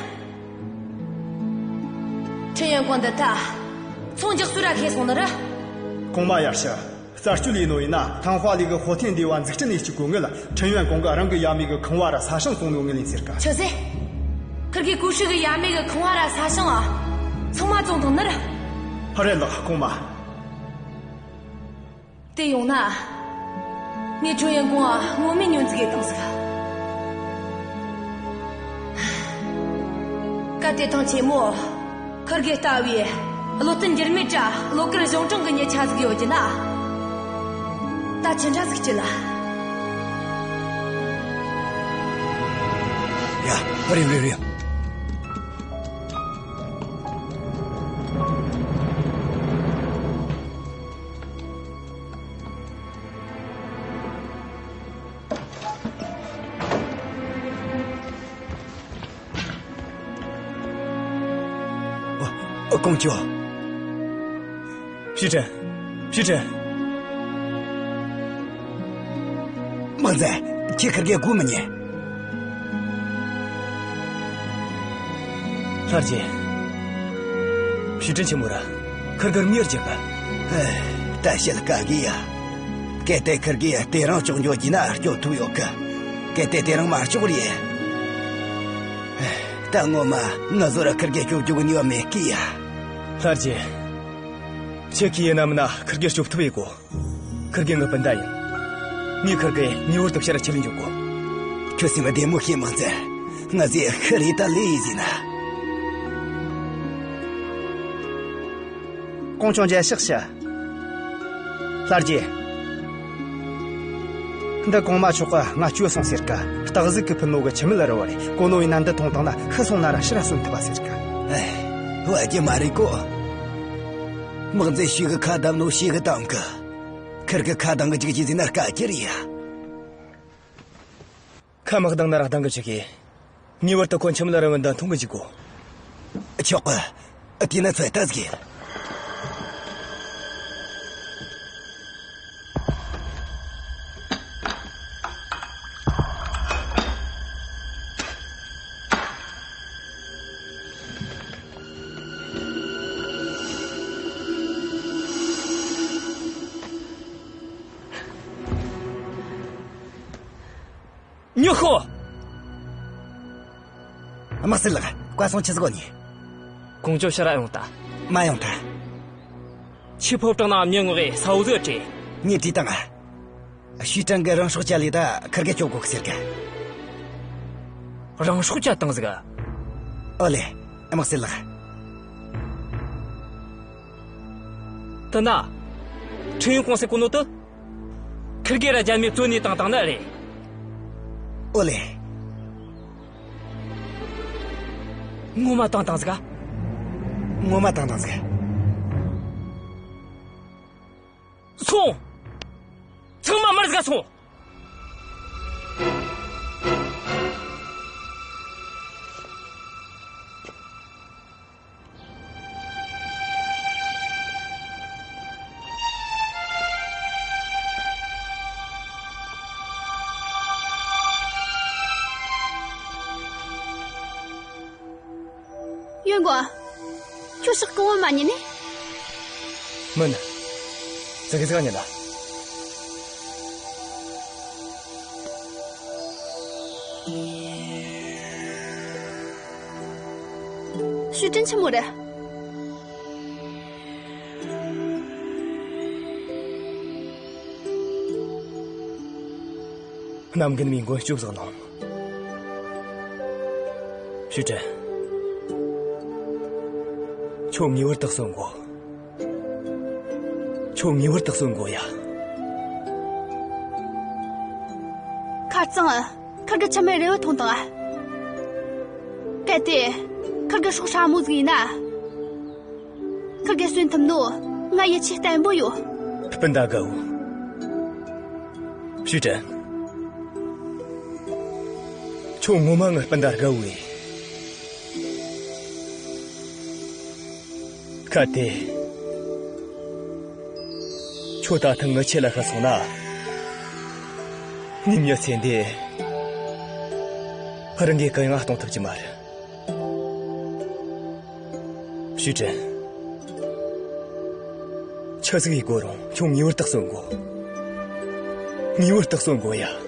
ཁྲིན་ཡོན་ཀོང་འདི་ད་ཚོང་རྒྱག་སུ་ར་ཁེལ་སོང་ནི་ར། གོང་མ་ཡར་ཞུ། རྩད་གཅོད་ལས་ནོ་ཡིན་ན་ཐང་ཧྭ་ལི་གི་ཧོ་ཐེན་སྡེ་བ་འཛུགས་སྐྲུན་ཡེ་རྒྱུའི་གོ་དངུལ་ཁྲིན་ཡོན་ཀོང་གིས་རང་གི་ཡབ་མེས་གི་ཁང་བ་ར་ས་ཞིང་བཙོངས་ནོ་དངུལ་ཡིན་ཟེར་གི། ཆི་ཟེར། ཁིར་གེ་ཀུ་ཤུ་གི་ཡབ་མེས་གི་ཁང་བ་ར་ས་ཞིང་ཨ། ཚང་མ་བཙོངས་བཏང་ནི་ར། ཧ། རེད་ལགས་གོང་མ། དེ་ཡོང་ན། ངས་ཁྲིན་ཡོན་ཀོང་ང་ངོ་མས་ཉོན་ཟིག་ཡེད་བཏང་ཟིག། གལ་ཏེ་ཐང་ཆེན་མོ། ཁིར་གེ་ལྟ་བུའི་བློ་བརྟན་འགྱུར་མེད་ར་བློ་དཀར་གཞུང་དྲང་གི་མྱི་ཆ་ཟིག་ཡོད་རྒྱུ་ན། ད་ཅི་འདྲ་ཟིག་བྱེད་ལ། ཡ། རེམ་རེམ་རེམ། ཨ། ཨ། ཀོང་ཇོ། ཞུས་ཀྲིན། ཞུས་ཀྲིན། དམག་འཛིན། ཁྱེད་ཁིར་གེ་སྒུག་མི་ཉན། ལྷ་རྗེ། ཞུས་ཀྲིན་ཆི་མོ་རེད། ཁིར་གེར་མྱི་རྒྱག་ག་ཨེ། ད་བཤད་དཀའ་གི་ཡ། གལ་ཏེ་ཁིར་གེས་དེ་རིང་ལྕོགས་འགྱོ་རྒྱུ་ན་སྐྱོབ་ཐུབ་ཡོད་གི། གལ་ཏེ་དེ་རིང་མ་ལྕོགས་རེད། ཨེ། ད་ངོ་མ་ང་ཚོ་ར་ཁིར་གེ་སྐྱོབ་རྒྱུ་གི་ནུས་པ་མེད་གི་ཡ། ལྷ་རྗེ། ཁྱེད་ཀྱིས་ཡིན་ན་མིན་ན་ཁིར་གེ་སྐྱོབ་ཐུབ་ཡེ་གོ། ཁིར་གེ་ངའི་སྤུན་ཟླ་ཡིན། ངས་ཁིར་གེ་ངེས་པར་དུ་ཕྱིར་ཁྲིད་ལེན་འཇུག་གོ། ཁྱོད་སེམས་བདེ་མོ་བྱོས། དམག་འཛིན། ང་ཚོས་ཤི་རེ་ད་ལས་ཡེ་ཟིན་ན། ཀོང་ཇོ་མཇལ་ཕྱག་ཞུ། ལྷ་རྗེ། འདི་གོང་མ་མཆོག་གིས་ང་བཅོལ་སོང་ཟེར་གི། སྟག་གཟིག་གིས་ཕུལ་ནོ་གི་ཁྱི་མིད་རུལ་བ་རེད། གོ་ནོ་ཡིན་ན་འདི་འཐུང་བཏང་ན་ཤི་སོང་ན་ར་ཕྱིར་གསོན་ཐུབ་པ་ཟེར་གི། ཨེ། བ་རྒྱུ་མ་རེད་གོ། དམག་འཛིན་ཞེ་གི་ཁ་བསྡམས་ནོ་ཞེ་གི་དྭངས་གི། ཁིར་གེ་ཁ་གདང་གི་འཇུག་རྒྱུ་ཟེར་ན་དཀའ་རྒྱུ་རེད་ཡ། ཁ་མ་གདངས་ན་ར་གདང་གི་འཇུག་གི། ངེས་པར་དུ་ཁོ་ཁྱི་མིད་རུལ་བ་འདི་འཐུང་གི་འཇུག་གོ། ཆོག་གི། དེས་ན་ཚོད་ལྟ་ཟིག། ཉི་ཧོ། དམག་སྲིད་ལགས། བཀའ་གསུང་ཆི་ཟིག་གོ་ནི། ཀོང་ཇོ་ཕྱིར་ཡོང་ཐལ། མ་ཡོང་ཐལ། ཆུ་ཕོ་བྲང་ནང་མྱི་མངགས་གསལ་བོ་ཟིག་བྲིས། ངས་བྲིས་བཏང་ང་། ཞུས་ཀྲིན་གིས་རང་སྲོག་བཅད་ལས་ད་ཁིར་གེ་སྐྱོབ་དགོས་ཟེར་གི། རང་སྲོག་བཅད་བཏང་ཟིག། ཨོ་ལེ། དམག་སྲིད་ལགས། དེ་ན། ཁྲིན་ཡུང་ཀོང་ཟེར་གོ་ནོ་དེ། ཁིར་གེ་ར་རྒྱ་མིས་བཙོན་ནས་བཏང་བཏང་ནི་རེད། ཨོ་ལེ། ངོ་མ་བཏང་བཏང་ཟིག། ངོ་མ་བཏང་བཏང་ཟིག། སོང་། ཚང་མ་མར་ཟིག་སོང་། ཡོན་ཀོང་། ཁྱོད་ཕྱག་གང་བོ་མ་ཉན་ནི། མིན། ཙི་གེ་ཙི་གེ་ཉན་ད། ཞུས་ཀྲིན་ཆི་མོ་རེད། གནམ་རྒན་མའི་མགོན་སྐྱོབ་ཟིག་གནང་། ཞུས་ཀྲིན། ཁྱོད་ངེས་པར་དུ་གསོན་དགོས། ཁྱོད་ངེས་པར་དུ་གསོན་དགོས་ཡ། ཁ་རྩང་། ཁིར་གེ་ཁྱི་མིད་རུལ་བ་འཐུང་བཏང་ང་། གལ་ཏེ་ཁིར་གེ་སྲོག་ཧྲ་མོ་ཟིག་ཡིན་ན། ཁིར་གེ་གསོན་ཐུབ་ནོ་ང་ཡིད་ཆེས་བརྟན་པོ་ཡོད། སྤུན་ཟླ་དགའ་བོ། ཞུས་ཀྲིན། ཁྱོད་ངོ་མ་ངའི་སྤུན་ཟླ་དགའ་བོ་རེད། གལ་ཏེ། ཁྱོད་ད་ཐེངས་ངའི་ཆེད་ལ་ཤི་སོང་ན། ངའི་མྱི་ཚེ་འདི། རང་གིས་གུ་ཡངས་གཏོང་ཐུབ་ཀྱི་མ་རེད། ཞུས་ཀྲིན། ཆི་ཟིག་ཡེད་དགོས་རུང་ཁྱོད་ངེས་པར་དུ་གསོན་དགོས། ངེས་པར་དུ་གསོན་དགོས་ཡ།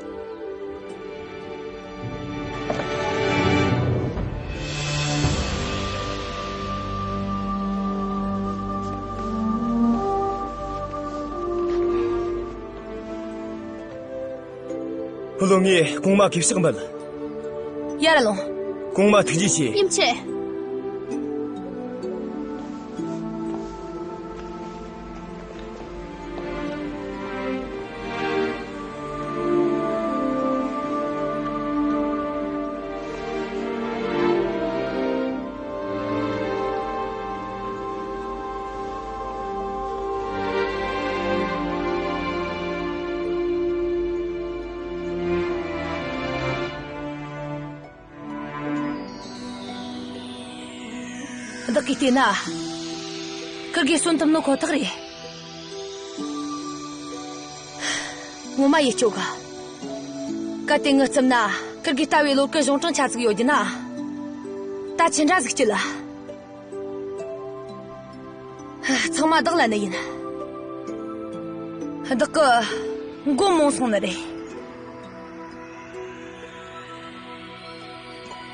བློན་ངས་གོང་མ་གི་ཕྱག་འབུལ། ཡར་ལོངས། གོང་མ་ཐུགས་རྗེ་ཆེ། ཡིད་ཆེས། བདག་གིས་བལྟས་ན། ཁིར་གེ་གསོན་ཐུབ་ནོ་ཁོ་ཐག་རེད། ངོ་མ་ཡིད་སྐྱོ་གི། གལ་ཏེ་ངའི་རྩིབ་ན་ཁིར་གེ་ལྟ་བུའི་བློ་གི་གཞུང་དྲང་ཆ་ཟིག་ཡོད་རྒྱུ་ན། ད་ཅི་འདྲ་ཟིག་སྐྱིད་ལ། ཚང་མ་བདག་ལན་ནི་ཡིན། བདག་གི་མགོ་རྨོངས་སོང་ནི་རེད།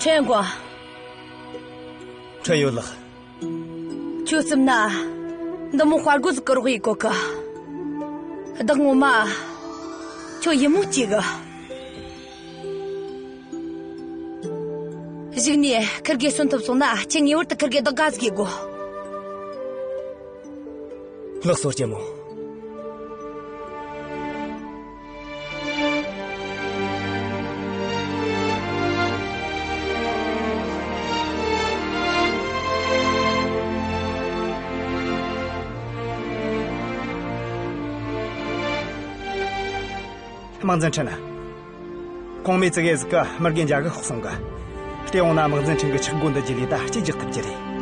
ཁྲེན་ཀོང་། ཁྲེན་ཡོད་ལགས། ཁྱོད་རྩིབ་ན་འདི་མོ་དཔའ་རྒོད་ཟིག་གི་རོགས་ཡེད་གོ་གི། བདག་ངོ་མ་ཁྱོད་ཡིད་མོ་སྐྱེ་གི། གཞུག་ནས་ཁིར་གེ་གསོན་ཐུབ་སོང་ན། ཁྱེད་ངེས་པར་དུ་ཁིར་གེ་བདག་དགའ་ཟིག་ཡེད་དགོ། ལགས་སོ། ཅེ་མོ། དམག་འཛིན་ཁྲིན། གོང་མའི་ཙི་གེ་ཟིག་གིས་དམག་རྒན་བརྒྱ་གི་ཤོག་སོང་གི། བལྟས་འོང་ན་དམག་འཛིན་ཁྲིན་གི་ཆག་སྒོ་འདི་རྒྱུད་ལས་ད་སྐྱིད་རྒྱག་ཐུབ་རྒྱུ་རེད།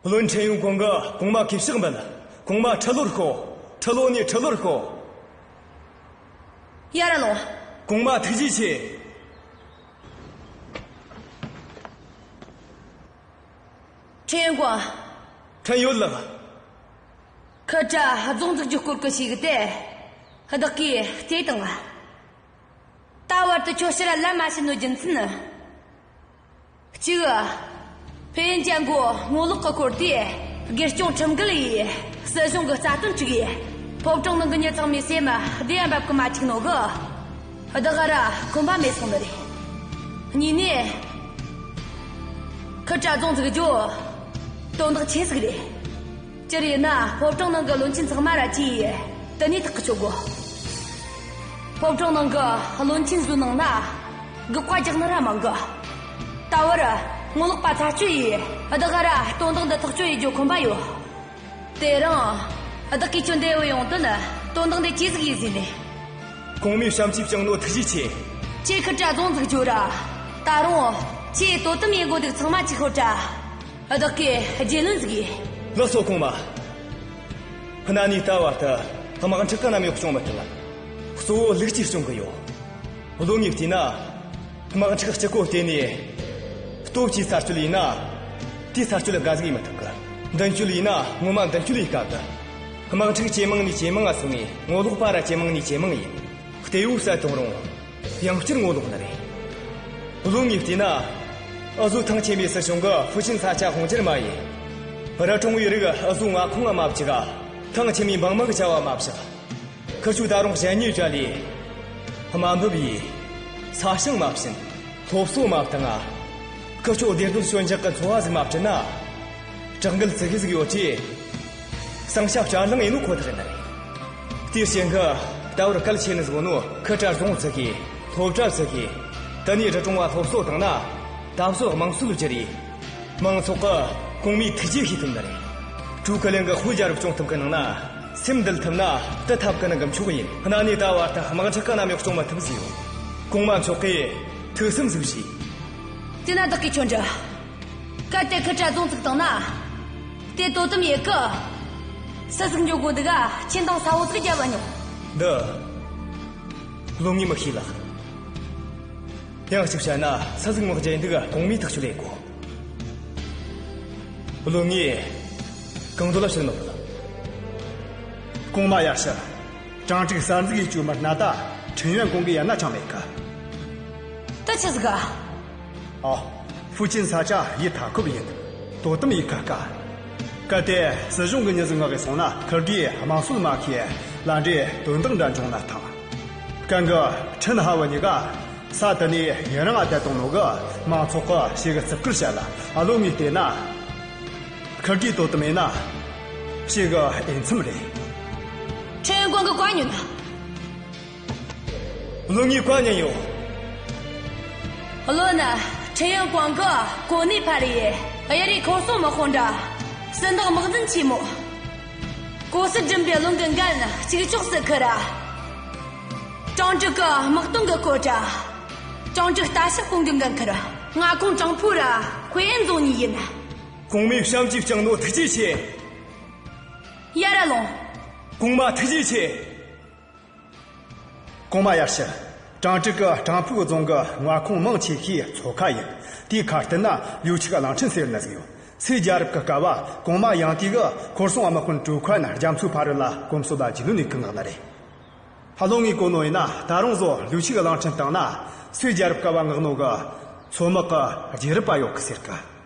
བློན་ཁྲིན་ཡུང་ཀོང་གིས་གོང་མ་གི་ཕྱག་འབུལ། གོང་མ་ཁྲི་ལོར་བཞུགས། ཁྲི་ལོ་ནས་ཁྲི་ལོར་བཞུགས། ཡར་ར་ལོངས། གོང་མ་ཐུགས་རྗེ་ཆེ། ཁྲེན་ཀོང་། ཁྲེན་ཡོད་ལགས། ཁིར་དྲ་རྫོང་འཛུགས་རྒྱུའི་སྐོར་གི་ཞིག་དེ་བདག་གིས་བལྟས་དང་། ད་བར་དུ་ཁྱོད་ཕྱིར་ལམ་མ་ཕྱིན་ནོ་རྒྱུ་མཚན། གཅིག། ཕེ་ཡིན་ཅན་གོ་ངོ་ལོག་གི་སྐོར་དེ། དགེ་སྐྱོང་ཁྲིམས་འགལ་ཡིས་སྲིད་གཞུང་གི་རྩ་དོན་དཀྲུགས་ཡས། ཕོ་བྲང་ནང་གི་མྱི་ཚང་མའི་སེམས་བདེ་ཡ་འབབ་གི་མ་བཅུག་ནོ་གི། བདག་ག་ར་ཁོམ་པ་མེད་སོང་ནི་རེད། གཉིས་ནས། ཁིར་དྲ་རྫོང་འཛུགས་རྒྱུ་དོན་དག་ཆེ་ཟིག་རེད། སྤྱིར་ཡིན་ན་ཕོ་བྲང་ནང་གི་བློན་ཆེན་ཚང་མ་ར་ཅིག་དེ་ནས་ཐག་གཅོད་དགོ། ཕོ་བྲང་ནང་གི་བློན་ཆེན་ཚོའི་ནང་ན་སྒུག་པ་རྒྱག་ནི་ར་མང་གི། ད་བར་ངོ་ལོག་པ་ཚར་གཅོད་ཡས་བདག་ག་ར་དོན་དག་འདི་ཐག་གཅོད་ཡེད་རྒྱུ་ཁོམ་པ་ཡོད། དེ་རིང་བདག་གིས་ཁྱོད་འདི་བོ་ཡོང་དོན་དོན་དག་འདི་ཅི་ཟིག་ཡིན་ཟེར་ནས། གོང་མའི་བྱམས་བརྩེས་བསྐྱངས་ནོ་ཐུགས་རྗེ་ཆེ། ཁྱེད་ཁིར་དྲ་རྫོང་འཛུགས་རྒྱུ་ར། ད་རུང་ཁྱེད་དོ་དམ་ཡེད་དགོ་འདུག་ཚང་མ་ཅིག་ཤོད་དྲ། བདག་གིས་རྒྱུས་ལོན་ཟིག་ཡེད། ལགས་སོ་གོང་མ། གནའ་ནས་ད་བར་དུ་དམག་འཁྲུག་གི་མནའ་མ་ཡོག་སྐྱོང་མི་ཐུབ། གཙོ་བོ་ལུག་གཅིག་སྐྱོང་གི་ཡོད། བློན་ངས་བལྟས་ན། དམག་འཁྲུག་གཅིག་པོ་བལྟས་ནས། སྟོབས་ཀྱིས་ཚར་གཅོད་ཡིན་ན། དེའི་ཚར་གཅོད་དགའ་ཟིག་ཡེད་མི་ཐུབ་གི། མདུན་སྐྱོད་ཡིན་ན་ངོ་མ་མདུན་སྐྱོད་ཡེད་དཀའ་གི། དམག་འཁྲུག་ཇེ་མང་ནས་ཇེ་མང་ང་སོང་ངས། ངོ་ལོག་པ་ར་ཇེ་མང་ནས་ཇེ་མང་ཡིན། གཏེ་བོ་བསལ་གཏོང་རུང་། ཡང་བསྐྱར་ངོ་ལོག་ནི་རེད། བློན་ངས་བལྟས་ན། འུ་ཟོ་ཐང་ཆེན་མོའི་སྲིད་གཞུང་གིས་ཧྥུ་ཅན་ས་ཆ་དབང་སྒྱུར་མ་ཡེད། ར་ཀྲུང་བའི་རིགས་འུ་ཟོའི་མངའ་ཁོངས་ང་མ་བཅུག་ག། ཐང་ཆེན་མོའི་འབངས་མི་གི་བྱ་བ་མ་བཞག། ཁིར་ཆོ་ད་རུང་གཞན་ཉེ་བྱ་ལས། དམའ་འབེབས་ཡེད། ས་ཞིང་མ་བྱིན། སློབ་གསོ་མ་བཏང་ང་། ཁིར་ཆོ་བདེ་སྡུག་ཞོད་འཇགས་ཀྱི་འཚོ་བ་ཟིག་མ་བསྐྲུན་ན། དྲག་འགུལ་ཙི་གེ་ཟིག་ཡོད་ཀྱི། ཟིང་ཆ་བསྐྱར་ལངས་ཡེད་ནོ་ཁོ་ཐག་ཡིན་ནི་རེད། དེའི་རྐྱེན་གྱིས་ད་བར་གལ་ཆེ་ནི་ཟིག་ནོ་ཁིར་དྲ་རྫོང་བཙུགས་གི། སློབ་གྲྭ་བཙུགས་གི། དེ་ནས་ར་ཀྲུང་བ་སློབ་གསོ་བཏང་ན། ད་གཟོད་དམངས་སྲོལ་བསྒྱུར་ཡས། མང་ཚོགས་ཀྱིས་གོང་མའི་ཐུགས་རྗེ་ཤེས་ཐུབ་ནི་རེད། ཀྲུའུ་ཀི་ལིང་གིས་ཧུའེ་རྒྱལ་རབས་སྐྱོང་ཐུབ་གི་ནང་ན། སེམས་འདུལ་ཐུབ་ན་དེ་ཐབས་གི་ནང་གི་མཆོག་ཡིན། གནའ་ནས་ད་བར་དུ་དམག་འཁྲུག་གི་མནའ་མ་ཡོག་སྐྱོང་མི་ཐུབ་ཟེར་ཡོད། གོང་མ་མཆོག་གིས་ཐུགས་སེམས་ཟིག་བཞེས། དེ་ན་བདག་གིས་ཁྱོད་འདྲི། གལ་ཏེ་ཁིར་དྲ་རྫོང་བཙུགས་བཏང་ན། དེ་དོ་དམ་ཡེད་གི། སུ་ཟིག་འགྱོ་དགོ་འདུག་ག་ཆེན་དང་ས་འོག་ཟིག་རྒྱབ་བ་ཉོ། འདི། བློན་ངས་མི་ཤེས་ལགས། ཡང་གཅིག་བཤད་ན་ས་ཟིག་མི་རྒྱལ་འདུག་ག་གོང་མའི་ཐག་གཅོད་ལས་གོ། བློན་ངས་གང་འདོད་ལ་བྱེད་ནོ་བུ། གོང་མ་ཡར་ཞུ། ཀྲང་ཀྲིག་གསར་འཛུགས་ཡེད་རྒྱུའི་མི་སྣ་ད་ཁྲིན་ཡོན་ཀོང་གིས་ཡར་ན་ཆང་མེད་གི། ད་ཆི་ཟིག་ག་ཨ། ཧྥུ་ཅན་ས་ཆ་ཡུལ་མཐའ་འཁོབ་ཡིན། དོ་དམ་ཡེད་ཁ་དཀའ། གལ་ཏེ་སྲིད་གཞུང་གི་མྱི་ཟིག་མངགས་གི་སོང་ན་ཁིར་གིས་དམངས་སྲོལ་མ་ཁེ་ལ་འདྲེ་དོན་དག་འདྲ་འབྱུང་ན་ཐང་། གན་གི་ཁྲིན་ཧ་བུ་གཉིས་ཀ་ ས་དེ་ནས་ཡུན་རིང་ང་བསྡད་བཏང་ནོ་གི་མང་ཚོགས་གིས་ཞེ་གི་བརྩི་བཀུར་བྱས་ལ། བློན་ངས་བལྟས་ན་ཁུར་གེ་དོ་དམ་ཡིན་ན་ཞེ་གི་འོས་འཚམ་རེད། ཁྲེན་ཡོན་ཀོང་གིས་བཀའ་ཉོན། བློན་ངས་བཀའ་ཉོན་ཡོད། བློན། ཁྲེན་ཡོན་ཀོང་གིས་གོ་གནས་འཕར་ཡེ་གཡུ་རལ་ཁོར་སྲུང་དམག་དཔུང་ར་སུན་དག་དམག་འཛིན་ཆེན་མོ། གོ་སར་འགྲིམ་པའི་བློན་གི་འགན་གཅིག་ལྕོགས་སུ་ཁུར་ར། ཀྲང་ཀྲིག་གི་དམག་དོན་གི་སྐོར་ར། ཀྲང་ཀྲིག་ལྟ་ཞིབ་དཔུང་གི་འགན་ཁུར། མངའ་ཁོངས་ཀྲང་ཕུའུ་ར་ཧུའེ་ཨན་རྫོང་གཉིས་ཡིན། གོང་མས་བྱམས་ཀྱིས་བསྐྱངས་ནོ་ཐུགས་རྗེ་ཆེ། ཡར་ར་ལོངས། གོང་མ་ཐུགས་རྗེ་ཆེ། གོང་མ་ཡར་ཞུ། ཀྲང་ཀྲིག་གི་ཀྲང་ཕུའུ་རྫོང་གི་མངའ་ཁོངས་མང་ཆེ་ཤོས་མཚོ་ཁ་ཡིན། དེའི་ཁ་གཏད་ན་ལིའུ་ཆིག་གླིང་ཕྲན་ཟེར་ནི་ཟིག་ཡོད། སུད་རྒྱལ་རབས་ཀྱི་སྐབས་བ་གོང་མ་ཡང་ཏིའུ་གིས་ཁོར་སྲུང་དམག་དཔོན་ཀྲུའུ་ཁོན་རྒྱ་མཚོའི་ཕ་རོལ་ལ་གོམས་སྲོལ་ལ་རྒྱུས་ལོན་ནས་བཀོད་མངགས་ནི་རེད། ཧ་ལོ་ངས་གོ་ནོ་ཡིན་ན་ད་རུང་བཟོ་ལིའུ་ཆིག་གླིང་ཕྲན་བཏང་ན་སུད་རྒྱལ་རབས་སྐབས་བ་མངགས་ནོ་གི་མཚོ་དམག་གི་རྗེས་རབས་པ་ཡོད་གི་ཟེར་གི།